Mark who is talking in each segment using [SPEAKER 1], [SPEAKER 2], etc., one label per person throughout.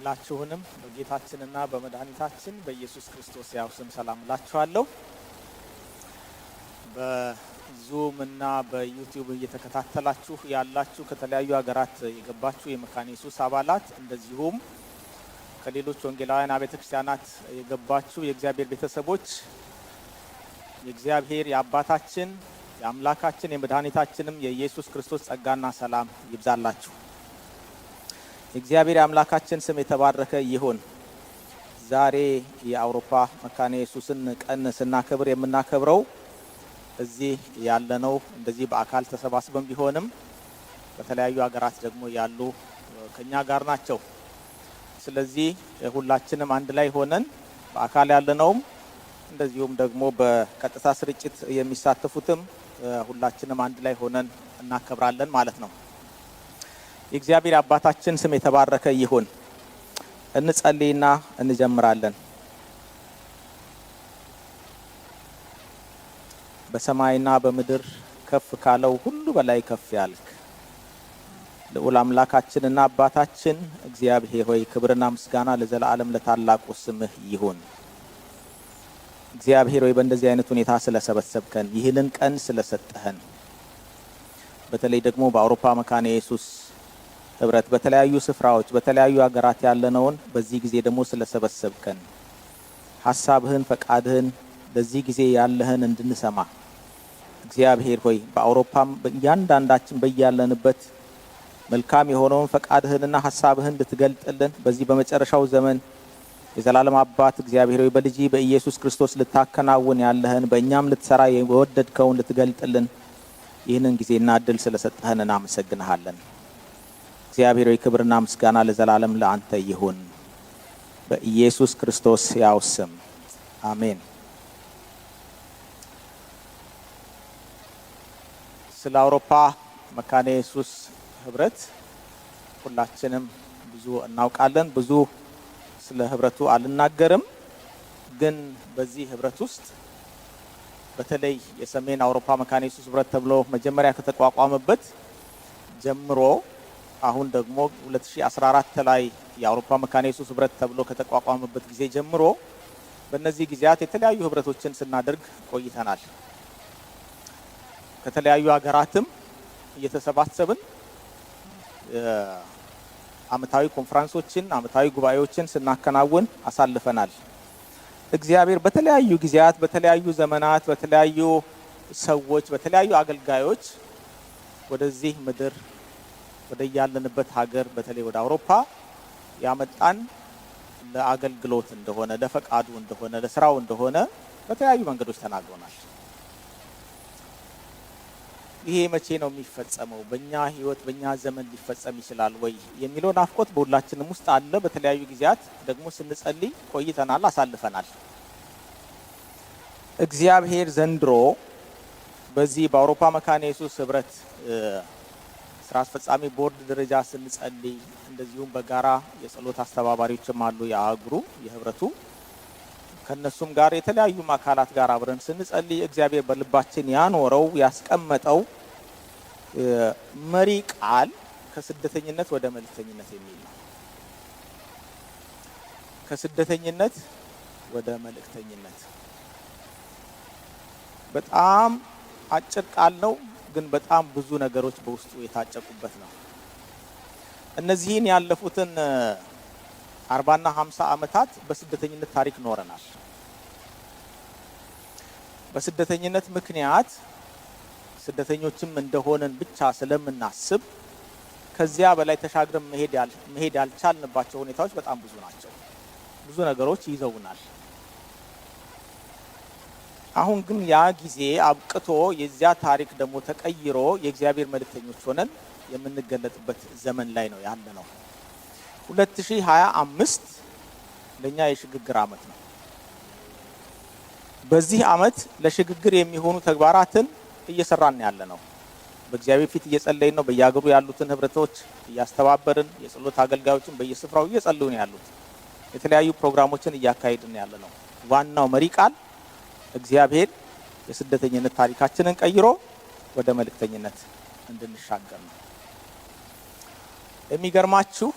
[SPEAKER 1] ሁላችሁንም በጌታችንና በመድኃኒታችን በኢየሱስ ክርስቶስ ያው ስም ሰላም እላችኋለሁ። በ Zoom እና በ YouTube እየተከታተላችሁ ያላችሁ ከተለያዩ ሀገራት የገባችሁ የመካነ ኢየሱስ አባላት፣ እንደዚሁም ከሌሎች ወንጌላውያን አብያተ ክርስቲያናት የገባችሁ የእግዚአብሔር ቤተሰቦች፣ የእግዚአብሔር የአባታችን የአምላካችን የመድኃኒታችንም የኢየሱስ ክርስቶስ ጸጋና ሰላም ይብዛላችሁ። የእግዚአብሔር የአምላካችን ስም የተባረከ ይሁን። ዛሬ የአውሮፓ መካነ ኢየሱስን ቀን ስናከብር የምናከብረው እዚህ ያለነው እንደዚህ በአካል ተሰባስበን ቢሆንም በተለያዩ ሀገራት ደግሞ ያሉ ከኛ ጋር ናቸው። ስለዚህ ሁላችንም አንድ ላይ ሆነን በአካል ያለነውም እንደዚሁም ደግሞ በቀጥታ ስርጭት የሚሳተፉትም ሁላችንም አንድ ላይ ሆነን እናከብራለን ማለት ነው። የእግዚአብሔር አባታችን ስም የተባረከ ይሁን። እንጸልይና እንጀምራለን። በሰማይና በምድር ከፍ ካለው ሁሉ በላይ ከፍ ያልክ ልዑል አምላካችንና አባታችን እግዚአብሔር ሆይ፣ ክብርና ምስጋና ለዘላለም ለታላቁ ስምህ ይሁን። እግዚአብሔር ሆይ፣ በእንደዚህ አይነት ሁኔታ ስለሰበሰብከን፣ ይህንን ቀን ስለሰጠህን፣ በተለይ ደግሞ በአውሮፓ መካነ ኢየሱስ ህብረት በተለያዩ ስፍራዎች በተለያዩ ሀገራት ያለነውን በዚህ ጊዜ ደግሞ ስለሰበሰብከን፣ ሀሳብህን ፈቃድህን በዚህ ጊዜ ያለህን እንድንሰማ፣ እግዚአብሔር ሆይ፣ በአውሮፓም እያንዳንዳችን በያለንበት መልካም የሆነውን ፈቃድህንና ሀሳብህን እንድትገልጥልን፣ በዚህ በመጨረሻው ዘመን የዘላለም አባት እግዚአብሔር ሆይ፣ በልጅህ በኢየሱስ ክርስቶስ ልታከናውን ያለህን፣ በእኛም ልትሰራ የወደድከውን ልትገልጥልን ይህንን ጊዜና እድል ስለሰጠህን እናመሰግንሃለን። እግዚአብሔር ሆይ፣ ክብርና ምስጋና ለዘላለም ለአንተ ይሁን። በኢየሱስ ክርስቶስ ያው ስም አሜን። ስለ አውሮፓ መካነ ኢየሱስ ህብረት ሁላችንም ብዙ እናውቃለን። ብዙ ስለ ህብረቱ አልናገርም። ግን በዚህ ህብረት ውስጥ በተለይ የሰሜን አውሮፓ መካነ ኢየሱስ ህብረት ተብሎ መጀመሪያ ከተቋቋመበት ጀምሮ አሁን ደግሞ 2014 ላይ የአውሮፓ መካነ ኢየሱስ ህብረት ተብሎ ከተቋቋመበት ጊዜ ጀምሮ በእነዚህ ጊዜያት የተለያዩ ህብረቶችን ስናደርግ ቆይተናል። ከተለያዩ ሀገራትም እየተሰባሰብን አመታዊ ኮንፈረንሶችን፣ አመታዊ ጉባኤዎችን ስናከናውን አሳልፈናል። እግዚአብሔር በተለያዩ ጊዜያት፣ በተለያዩ ዘመናት፣ በተለያዩ ሰዎች፣ በተለያዩ አገልጋዮች ወደዚህ ምድር ወደ ያለንበት ሀገር በተለይ ወደ አውሮፓ ያመጣን ለአገልግሎት እንደሆነ፣ ለፈቃዱ እንደሆነ፣ ለስራው እንደሆነ በተለያዩ መንገዶች ተናግሮናል። ይሄ መቼ ነው የሚፈጸመው? በእኛ ህይወት በእኛ ዘመን ሊፈጸም ይችላል ወይ የሚለው ናፍቆት በሁላችንም ውስጥ አለ። በተለያዩ ጊዜያት ደግሞ ስንጸልይ ቆይተናል፣ አሳልፈናል። እግዚአብሔር ዘንድሮ በዚህ በአውሮፓ መካነ ኢየሱስ ህብረት ስራ አስፈጻሚ ቦርድ ደረጃ ስንጸልይ፣ እንደዚሁም በጋራ የጸሎት አስተባባሪዎችም አሉ የአህጉሩ የህብረቱ፣ ከነሱም ጋር የተለያዩ አካላት ጋር አብረን ስንጸልይ እግዚአብሔር በልባችን ያኖረው ያስቀመጠው መሪ ቃል ከስደተኝነት ወደ መልእክተኝነት የሚል ነው። ከስደተኝነት ወደ መልእክተኝነት በጣም አጭር ቃል ነው፣ ግን በጣም ብዙ ነገሮች በውስጡ የታጨቁበት ነው። እነዚህን ያለፉትን 40ና 50 ዓመታት በስደተኝነት ታሪክ ኖረናል። በስደተኝነት ምክንያት ስደተኞችም እንደሆነን ብቻ ስለምናስብ ከዚያ በላይ ተሻግረን መሄድ ያልቻልንባቸው ሁኔታዎች በጣም ብዙ ናቸው። ብዙ ነገሮች ይዘውናል። አሁን ግን ያ ጊዜ አብቅቶ የዚያ ታሪክ ደግሞ ተቀይሮ የእግዚአብሔር መልእክተኞች ሆነን የምንገለጥበት ዘመን ላይ ነው ያለነው። 2025 ለኛ የሽግግር አመት ነው። በዚህ አመት ለሽግግር የሚሆኑ ተግባራትን እየሰራን ያለ ነው። በእግዚአብሔር ፊት እየጸለይን ነው። በየሀገሩ ያሉትን ህብረቶች እያስተባበርን የጸሎት አገልጋዮችን በየስፍራው እየጸለዩ ነው ያሉት። የተለያዩ ፕሮግራሞችን እያካሄድን ያለ ነው። ዋናው መሪ ቃል እግዚአብሔር የስደተኝነት ታሪካችንን ቀይሮ ወደ መልእክተኝነት እንድንሻገር ነው። የሚገርማችሁ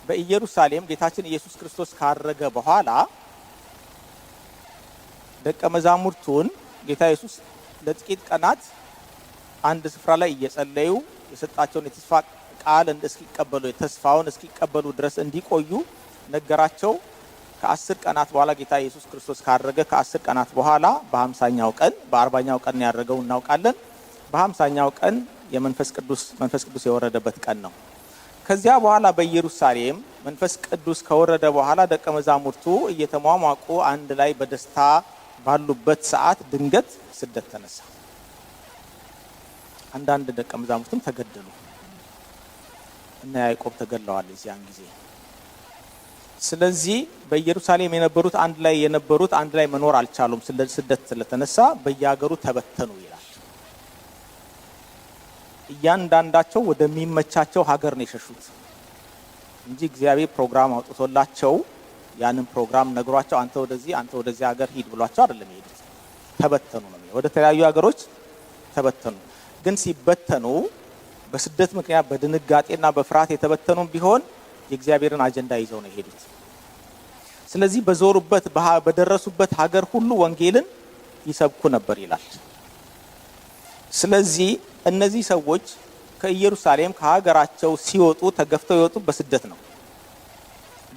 [SPEAKER 1] በኢየሩሳሌም ጌታችን ኢየሱስ ክርስቶስ ካረገ በኋላ ደቀ መዛሙርቱን ጌታ ኢየሱስ ለጥቂት ቀናት አንድ ስፍራ ላይ እየጸለዩ የሰጣቸውን የተስፋ ቃል እስኪቀበሉ፣ ተስፋውን እስኪቀበሉ ድረስ እንዲቆዩ ነገራቸው። ከ10 ቀናት በኋላ፣ ጌታ ኢየሱስ ክርስቶስ ካረገ ከ10 ቀናት በኋላ በ50ኛው ቀን፣ በ40ኛው ቀን ያረገው እናውቃለን። በ50ኛው ቀን የመንፈስ ቅዱስ መንፈስ ቅዱስ የወረደበት ቀን ነው። ከዚያ በኋላ በኢየሩሳሌም መንፈስ ቅዱስ ከወረደ በኋላ ደቀ መዛሙርቱ እየተሟሟቁ አንድ ላይ በደስታ ባሉበት ሰዓት ድንገት ስደት ተነሳ። አንዳንድ ደቀ መዛሙርትም ተገደሉ። እነ ያዕቆብ ተገድለዋል የዚያን ጊዜ። ስለዚህ በኢየሩሳሌም የነበሩት፣ አንድ ላይ የነበሩት አንድ ላይ መኖር አልቻሉም። ስደት ስለተነሳ በየሀገሩ ተበተኑ ይላል። እያንዳንዳቸው ወደሚመቻቸው ሀገር ነው የሸሹት እንጂ እግዚአብሔር ፕሮግራም አውጥቶላቸው፣ ያንን ፕሮግራም ነግሯቸው፣ አንተ ወደዚህ፣ አንተ ወደዚህ ሀገር ሂድ ብሏቸው አይደለም የሄዱት። ተበተኑ ነው የሚለው። ወደ ተለያዩ ሀገሮች ተበተኑ። ግን ሲበተኑ በስደት ምክንያት በድንጋጤና በፍርሃት የተበተኑ ቢሆን የእግዚአብሔርን አጀንዳ ይዘው ነው የሄዱት። ስለዚህ በዞሩበት፣ በደረሱበት ሀገር ሁሉ ወንጌልን ይሰብኩ ነበር ይላል። ስለዚህ እነዚህ ሰዎች ከኢየሩሳሌም ከሀገራቸው ሲወጡ ተገፍተው የወጡ በስደት ነው።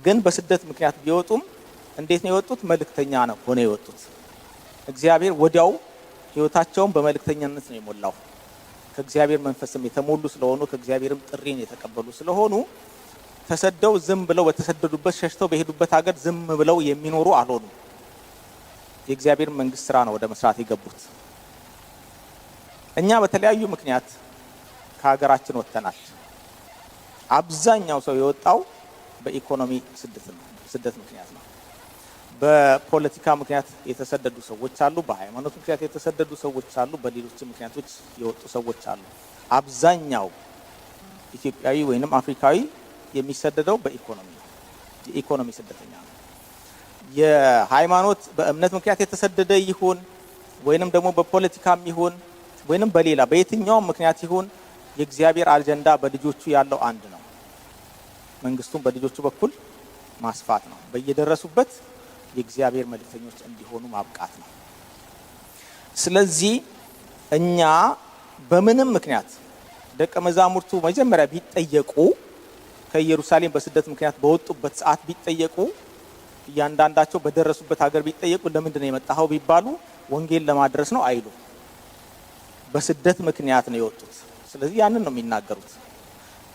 [SPEAKER 1] ግን በስደት ምክንያት ቢወጡም እንዴት ነው የወጡት? መልእክተኛ ነው ሆነው የወጡት። እግዚአብሔር ወዲያው ህይወታቸውን በመልእክተኛነት ነው የሞላው። ከእግዚአብሔር መንፈስም የተሞሉ ስለሆኑ፣ ከእግዚአብሔርም ጥሪን የተቀበሉ ስለሆኑ ተሰደው ዝም ብለው በተሰደዱበት፣ ሸሽተው በሄዱበት ሀገር ዝም ብለው የሚኖሩ አልሆኑም። የእግዚአብሔር መንግስት ስራ ነው ወደ መስራት የገቡት። እኛ በተለያዩ ምክንያት ከሀገራችን ወጥተናል። አብዛኛው ሰው የወጣው በኢኮኖሚ ስደት ነው፣ ስደት ምክንያት ነው። በፖለቲካ ምክንያት የተሰደዱ ሰዎች አሉ። በሃይማኖት ምክንያት የተሰደዱ ሰዎች አሉ። በሌሎች ምክንያቶች የወጡ ሰዎች አሉ። አብዛኛው ኢትዮጵያዊ ወይንም አፍሪካዊ የሚሰደደው በኢኮኖሚ ነው። የኢኮኖሚ ስደተኛ ነው። የሃይማኖት፣ በእምነት ምክንያት የተሰደደ ይሁን ወይንም ደግሞ በፖለቲካም ይሁን ወይንም በሌላ በየትኛውም ምክንያት ይሁን የእግዚአብሔር አጀንዳ በልጆቹ ያለው አንድ ነው። መንግስቱን በልጆቹ በኩል ማስፋት ነው። በየደረሱበት የእግዚአብሔር መልእክተኞች እንዲሆኑ ማብቃት ነው። ስለዚህ እኛ በምንም ምክንያት፣ ደቀ መዛሙርቱ መጀመሪያ ቢጠየቁ፣ ከኢየሩሳሌም በስደት ምክንያት በወጡበት ሰዓት ቢጠየቁ፣ እያንዳንዳቸው በደረሱበት ሀገር ቢጠየቁ፣ ለምንድን ነው የመጣኸው ቢባሉ ወንጌል ለማድረስ ነው አይሉ። በስደት ምክንያት ነው የወጡት። ስለዚህ ያንን ነው የሚናገሩት።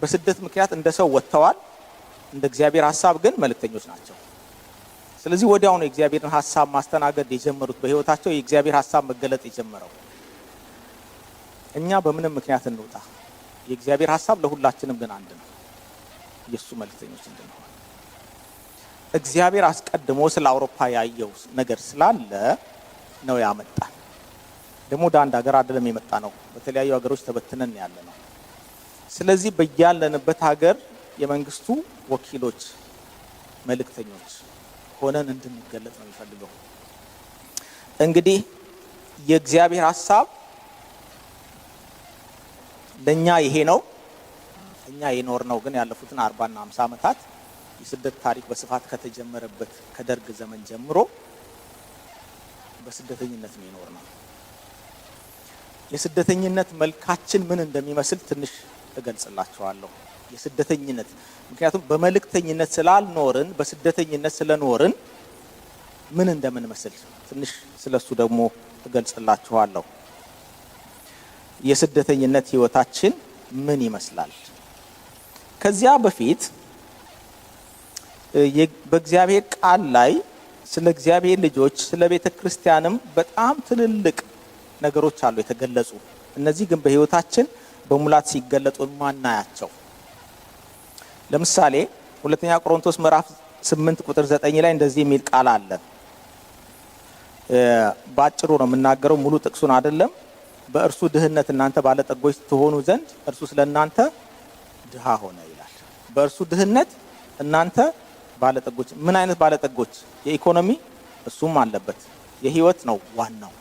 [SPEAKER 1] በስደት ምክንያት እንደ ሰው ወጥተዋል። እንደ እግዚአብሔር ሀሳብ ግን መልእክተኞች ናቸው። ስለዚህ ወዲያው ነው የእግዚአብሔርን ሀሳብ ማስተናገድ የጀመሩት። በህይወታቸው የእግዚአብሔር ሀሳብ መገለጥ የጀመረው። እኛ በምንም ምክንያት እንውጣ፣ የእግዚአብሔር ሀሳብ ለሁላችንም ግን አንድ ነው፣ የእሱ መልእክተኞች እንድንሆን። እግዚአብሔር አስቀድሞ ስለ አውሮፓ ያየው ነገር ስላለ ነው ያመጣን። ደግሞ ወደ አንድ ሀገር አይደለም የመጣነው፣ በተለያዩ ሀገሮች ተበትነን ያለነው። ስለዚህ በያለንበት ሀገር የመንግስቱ ወኪሎች፣ መልእክተኞች ሆነን እንድንገለጥ ነው የሚፈልገው። እንግዲህ የእግዚአብሔር ሀሳብ ለኛ ይሄ ነው። እኛ የኖርነው ግን ያለፉትን 40ና 50 ዓመታት የስደት ታሪክ በስፋት ከተጀመረበት ከደርግ ዘመን ጀምሮ በስደተኝነት ነው የኖርነው። የስደተኝነት መልካችን ምን እንደሚመስል ትንሽ እገልጽላችኋለሁ። የስደተኝነት፣ ምክንያቱም በመልእክተኝነት ስላልኖርን በስደተኝነት ስለኖርን ምን እንደምንመስል ትንሽ ስለሱ ደግሞ እገልጽላችኋለሁ። የስደተኝነት ህይወታችን ምን ይመስላል? ከዚያ በፊት በእግዚአብሔር ቃል ላይ ስለ እግዚአብሔር ልጆች፣ ስለ ቤተ ክርስቲያንም በጣም ትልልቅ ነገሮች አሉ የተገለጹ። እነዚህ ግን በህይወታችን በሙላት ሲገለጡ የማናያቸው። ለምሳሌ ሁለተኛ ቆሮንቶስ ምዕራፍ 8 ቁጥር 9 ላይ እንደዚህ የሚል ቃል አለ። ባጭሩ ነው የምናገረው፣ ሙሉ ጥቅሱን አይደለም። በእርሱ ድህነት እናንተ ባለጠጎች ትሆኑ ዘንድ እርሱ ስለ እናንተ ድሃ ሆነ ይላል። በእርሱ ድህነት እናንተ ባለጠጎች። ምን አይነት ባለጠጎች? የኢኮኖሚ እሱም አለበት። የህይወት ነው ዋናው።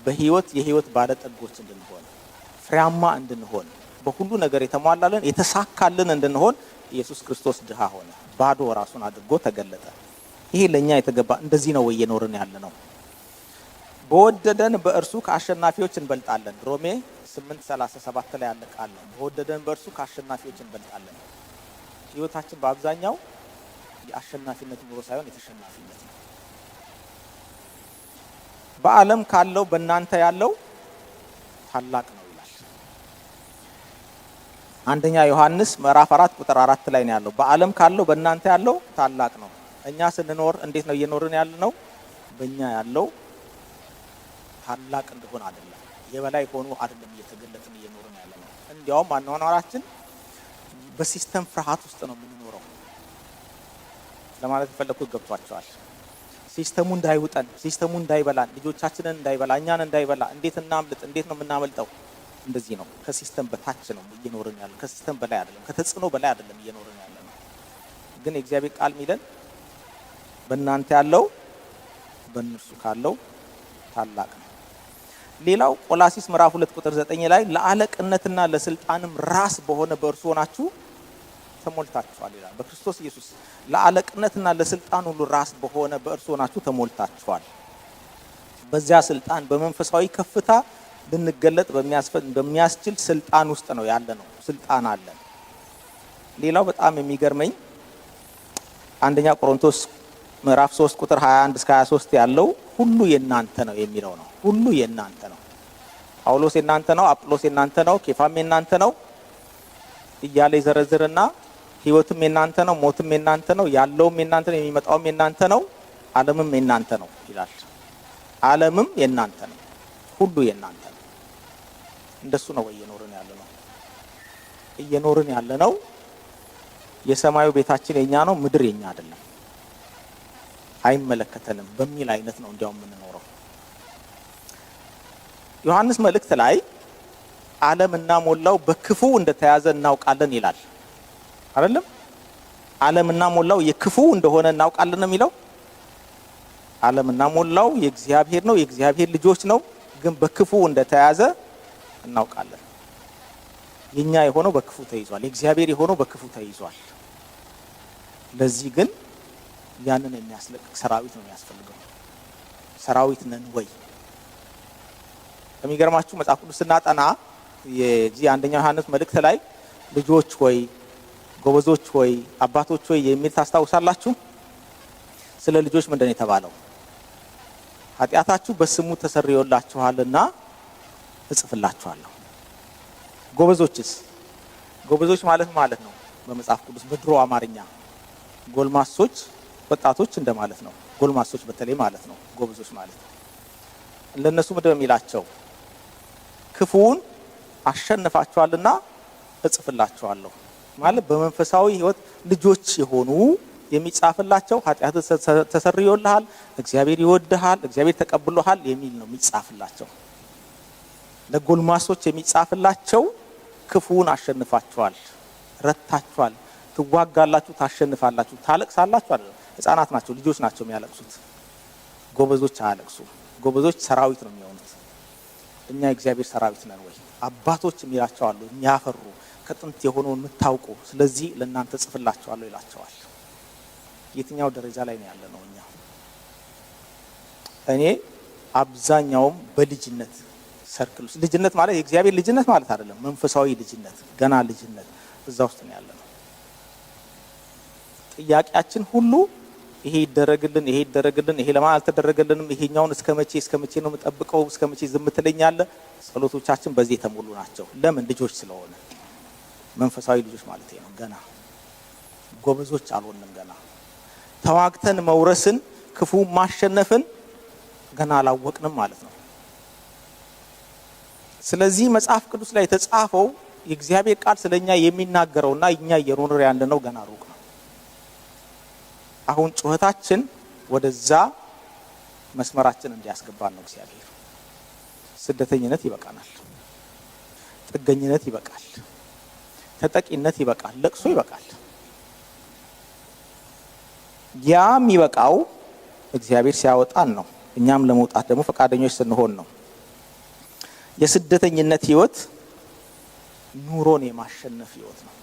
[SPEAKER 1] በህይወት፣ የህይወት ባለጠጎች እንድንሆን፣ ፍሬያማ እንድንሆን፣ በሁሉ ነገር የተሟላልን፣ የተሳካልን እንድንሆን ኢየሱስ ክርስቶስ ድሃ ሆነ፣ ባዶ ራሱን አድርጎ ተገለጠ። ይሄ ለእኛ የተገባ እንደዚህ ነው ወይ እየኖርን ያለ ነው? በወደደን በእርሱ ከአሸናፊዎች እንበልጣለን። ሮሜ 8:37 ላይ ያለ ቃል ነው። በወደደን በእርሱ ከአሸናፊዎች እንበልጣለን። ህይወታችን በአብዛኛው የአሸናፊነት ኑሮ ሳይሆን የተሸናፊነት ነው። በዓለም ካለው በእናንተ ያለው ታላቅ ነው ይላል። አንደኛ ዮሐንስ ምዕራፍ 4 ቁጥር 4 ላይ ነው ያለው። በዓለም ካለው በእናንተ ያለው ታላቅ ነው። እኛ ስንኖር እንዴት ነው እየኖርን ያለ ነው? በእኛ ያለው ታላቅ እንደሆነ አይደለም፣ የበላይ ሆኖ አይደለም እየተገለጥን እየኖርን ያለ ነው። እንዲያውም አኗኗራችን በ system ፍርሃት ውስጥ ነው የምንኖረው። ለማለት የፈለኩት ገብቷቸዋል። System ኡ እንዳይውጠን፣ system ኡ እንዳይበላን፣ ልጆቻችንን እንዳይበላ፣ እኛን እንዳይበላ፣ እንዴት እናምልጥ? እንዴት ነው የምናመልጠው? እንደዚህ ነው። ከ system በታች ነው እየኖርን ያለ፣ ከ system በላይ አይደለም፣ ከተጽዕኖ በላይ አይደለም እየኖርን ያለ ነው። ግን የእግዚአብሔር ቃል የሚለን በእናንተ ያለው በእነርሱ ካለው ታላቅ ነው። ሌላው ቆላሲስ ምዕራፍ 2 ቁጥር 9 ላይ ለአለቅነትና ለስልጣንም ራስ በሆነ በእርሱ ሆናችሁ ተሞልታችኋል ይላል። በክርስቶስ ኢየሱስ ለአለቅነትና ለስልጣን ሁሉ ራስ በሆነ በእርሱ ሆናችሁ ተሞልታችኋል። በዚያ ስልጣን በመንፈሳዊ ከፍታ ልንገለጥ በሚያስችል ስልጣን ውስጥ ነው ያለ ነው። ስልጣን አለን። ሌላው በጣም የሚገርመኝ አንደኛ ቆሮንቶስ ምዕራፍ 3 ቁጥር 21 እስከ 23 ያለው ሁሉ የናንተ ነው የሚለው ነው። ሁሉ የናንተ ነው። ጳውሎስ የናንተ ነው፣ አጵሎስ የናንተ ነው፣ ኬፋም የናንተ ነው እያለ ይዘረዝርና ሕይወትም የናንተ ነው፣ ሞትም የናንተ ነው፣ ያለውም የናንተ ነው፣ የሚመጣውም የናንተ ነው፣ ዓለምም የናንተ ነው ይላል። ዓለምም የናንተ ነው፣ ሁሉ የናንተ ነው። እንደሱ ነው ወይ እየኖርን ያለ ነው? እየኖርን ያለ ነው። የሰማዩ ቤታችን የኛ ነው፣ ምድር የኛ አይደለም፣ አይመለከተንም በሚል አይነት ነው እንዲያውም የምንኖረው። ዮሐንስ መልእክት ላይ ዓለምና ሞላው በክፉ እንደተያዘ እናውቃለን ይላል። አይደለም? ዓለምና ሞላው የክፉ እንደሆነ እናውቃለን ነው የሚለው። ዓለምና ሞላው የእግዚአብሔር ነው፣ የእግዚአብሔር ልጆች ነው፣ ግን በክፉ እንደተያዘ እናውቃለን። የኛ የሆነው በክፉ ተይዟል፣ የእግዚአብሔር የሆነው በክፉ ተይዟል። ለዚህ ግን ያንን የሚያስለቅቅ ሰራዊት ነው የሚያስፈልገው። ሰራዊት ነን ወይ? የሚገርማችሁ መጽሐፍ ቅዱስ ስናጠና የዚህ አንደኛው ዮሐንስ መልእክት ላይ ልጆች ሆይ፣ ጎበዞች ሆይ፣ አባቶች ሆይ የሚል ታስታውሳላችሁ። ስለ ልጆች ምንድን ነው የተባለው? ኃጢአታችሁ በስሙ ተሰርዮላችኋልና እጽፍላችኋለሁ። ጎበዞችስ? ጎበዞች ማለት ማለት ነው በመጽሐፍ ቅዱስ በድሮ አማርኛ ጎልማሶች፣ ወጣቶች እንደማለት ነው። ጎልማሶች በተለይ ማለት ነው ጎበዞች ማለት ነው። ለነሱ ምንድን ነው የሚላቸው? ክፉውን አሸንፋችኋልና እጽፍላችኋለሁ ማለት በመንፈሳዊ ሕይወት ልጆች የሆኑ የሚጻፍላቸው ኃጢአት ተሰርዮልሃል፣ እግዚአብሔር ይወድሃል፣ እግዚአብሔር ተቀብሎሃል የሚል ነው የሚጻፍላቸው። ለጎልማሶች የሚጻፍላቸው ክፉውን አሸንፋችኋል፣ ረታችኋል፣ ትዋጋላችሁ፣ ታሸንፋላችሁ፣ ታለቅሳላችሁ አይደለም። ህፃናት ናቸው፣ ልጆች ናቸው የሚያለቅሱት። ጎበዞች አያለቅሱም። ጎበዞች ሰራዊት ነው የሚሆኑት። እኛ የእግዚአብሔር ሰራዊት ነን ወይ? አባቶች የሚላቸው አሉ፣ የሚያፈሩ ከጥንት የሆነውን የምታውቁ፣ ስለዚህ ለእናንተ ጽፍላችኋለሁ ይላቸዋል። የትኛው ደረጃ ላይ ነው ያለነው እኛ? እኔ አብዛኛውም በልጅነት ሰርክል ውስጥ፣ ልጅነት ማለት የእግዚአብሔር ልጅነት ማለት አይደለም፣ መንፈሳዊ ልጅነት፣ ገና ልጅነት እዛ ውስጥ ነው ያለነው። ጥያቄያችን ሁሉ ይሄ ይደረግልን፣ ይሄ ይደረግልን፣ ይሄ ለማን አልተደረገልንም፣ ይሄኛውን እስከ መቼ እስከ መቼ ነው የምጠብቀው፣ እስከ መቼ ዝም ትለኛለህ? ጸሎቶቻችን በዚህ የተሞሉ ናቸው። ለምን? ልጆች ስለሆነ፣ መንፈሳዊ ልጆች ማለት ነው። ገና ጎበዞች አልሆንም። ገና ተዋግተን መውረስን ክፉ ማሸነፍን ገና አላወቅንም ማለት ነው። ስለዚህ መጽሐፍ ቅዱስ ላይ የተጻፈው የእግዚአብሔር ቃል ስለኛ የሚናገረውና እኛ እየኖርን ያለነው ገና ሩቅ ነው። አሁን ጩኸታችን ወደዛ መስመራችን እንዲያስገባን ነው እግዚአብሔር። ስደተኝነት ይበቃናል፣ ጥገኝነት ይበቃል፣ ተጠቂነት ይበቃል፣ ለቅሶ ይበቃል። ያ የሚበቃው እግዚአብሔር ሲያወጣን ነው። እኛም ለመውጣት ደግሞ ፈቃደኞች ስንሆን ነው። የስደተኝነት ህይወት ኑሮን የማሸነፍ ህይወት ነው።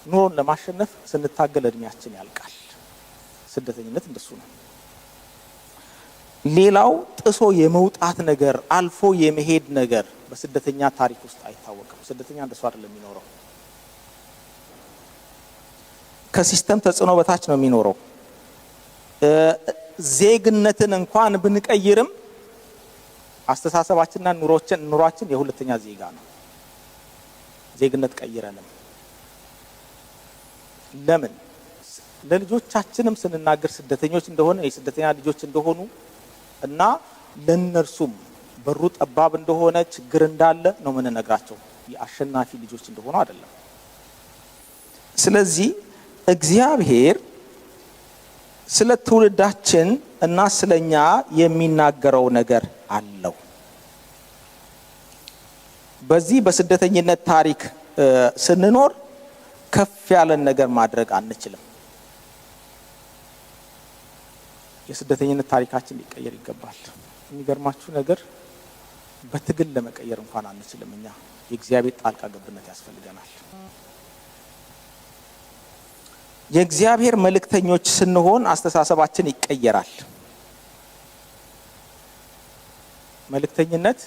[SPEAKER 1] ኑሮን ለማሸነፍ ስንታገል እድሜያችን ያልቃል። ስደተኝነት እንደሱ ነው። ሌላው ጥሶ የመውጣት ነገር፣ አልፎ የመሄድ ነገር በስደተኛ ታሪክ ውስጥ አይታወቅም። ስደተኛ እንደሱ አይደለም የሚኖረው። ከ system ተጽዕኖ በታች ነው የሚኖረው። ዜግነትን እንኳን ብንቀይርም አስተሳሰባችንና ኑሯችን የሁለተኛ ዜጋ ነው። ዜግነት ቀይረንም ለምን ለልጆቻችንም ስንናገር ስደተኞች እንደሆነ፣ የስደተኛ ልጆች እንደሆኑ እና ለነርሱም በሩ ጠባብ እንደሆነ፣ ችግር እንዳለ ነው የምንነግራቸው። የአሸናፊ ልጆች እንደሆኑ አይደለም። ስለዚህ እግዚአብሔር ስለ ትውልዳችን እና ስለኛ የሚናገረው ነገር አለው። በዚህ በስደተኝነት ታሪክ ስንኖር ከፍ ያለን ነገር ማድረግ አንችልም። የስደተኝነት ታሪካችን ሊቀየር ይገባል። የሚገርማችሁ ነገር በትግል ለመቀየር እንኳን አንችልም። እኛ የእግዚአብሔር ጣልቃ ገብነት ያስፈልገናል። የእግዚአብሔር መልእክተኞች ስንሆን አስተሳሰባችን ይቀየራል። መልእክተኝነት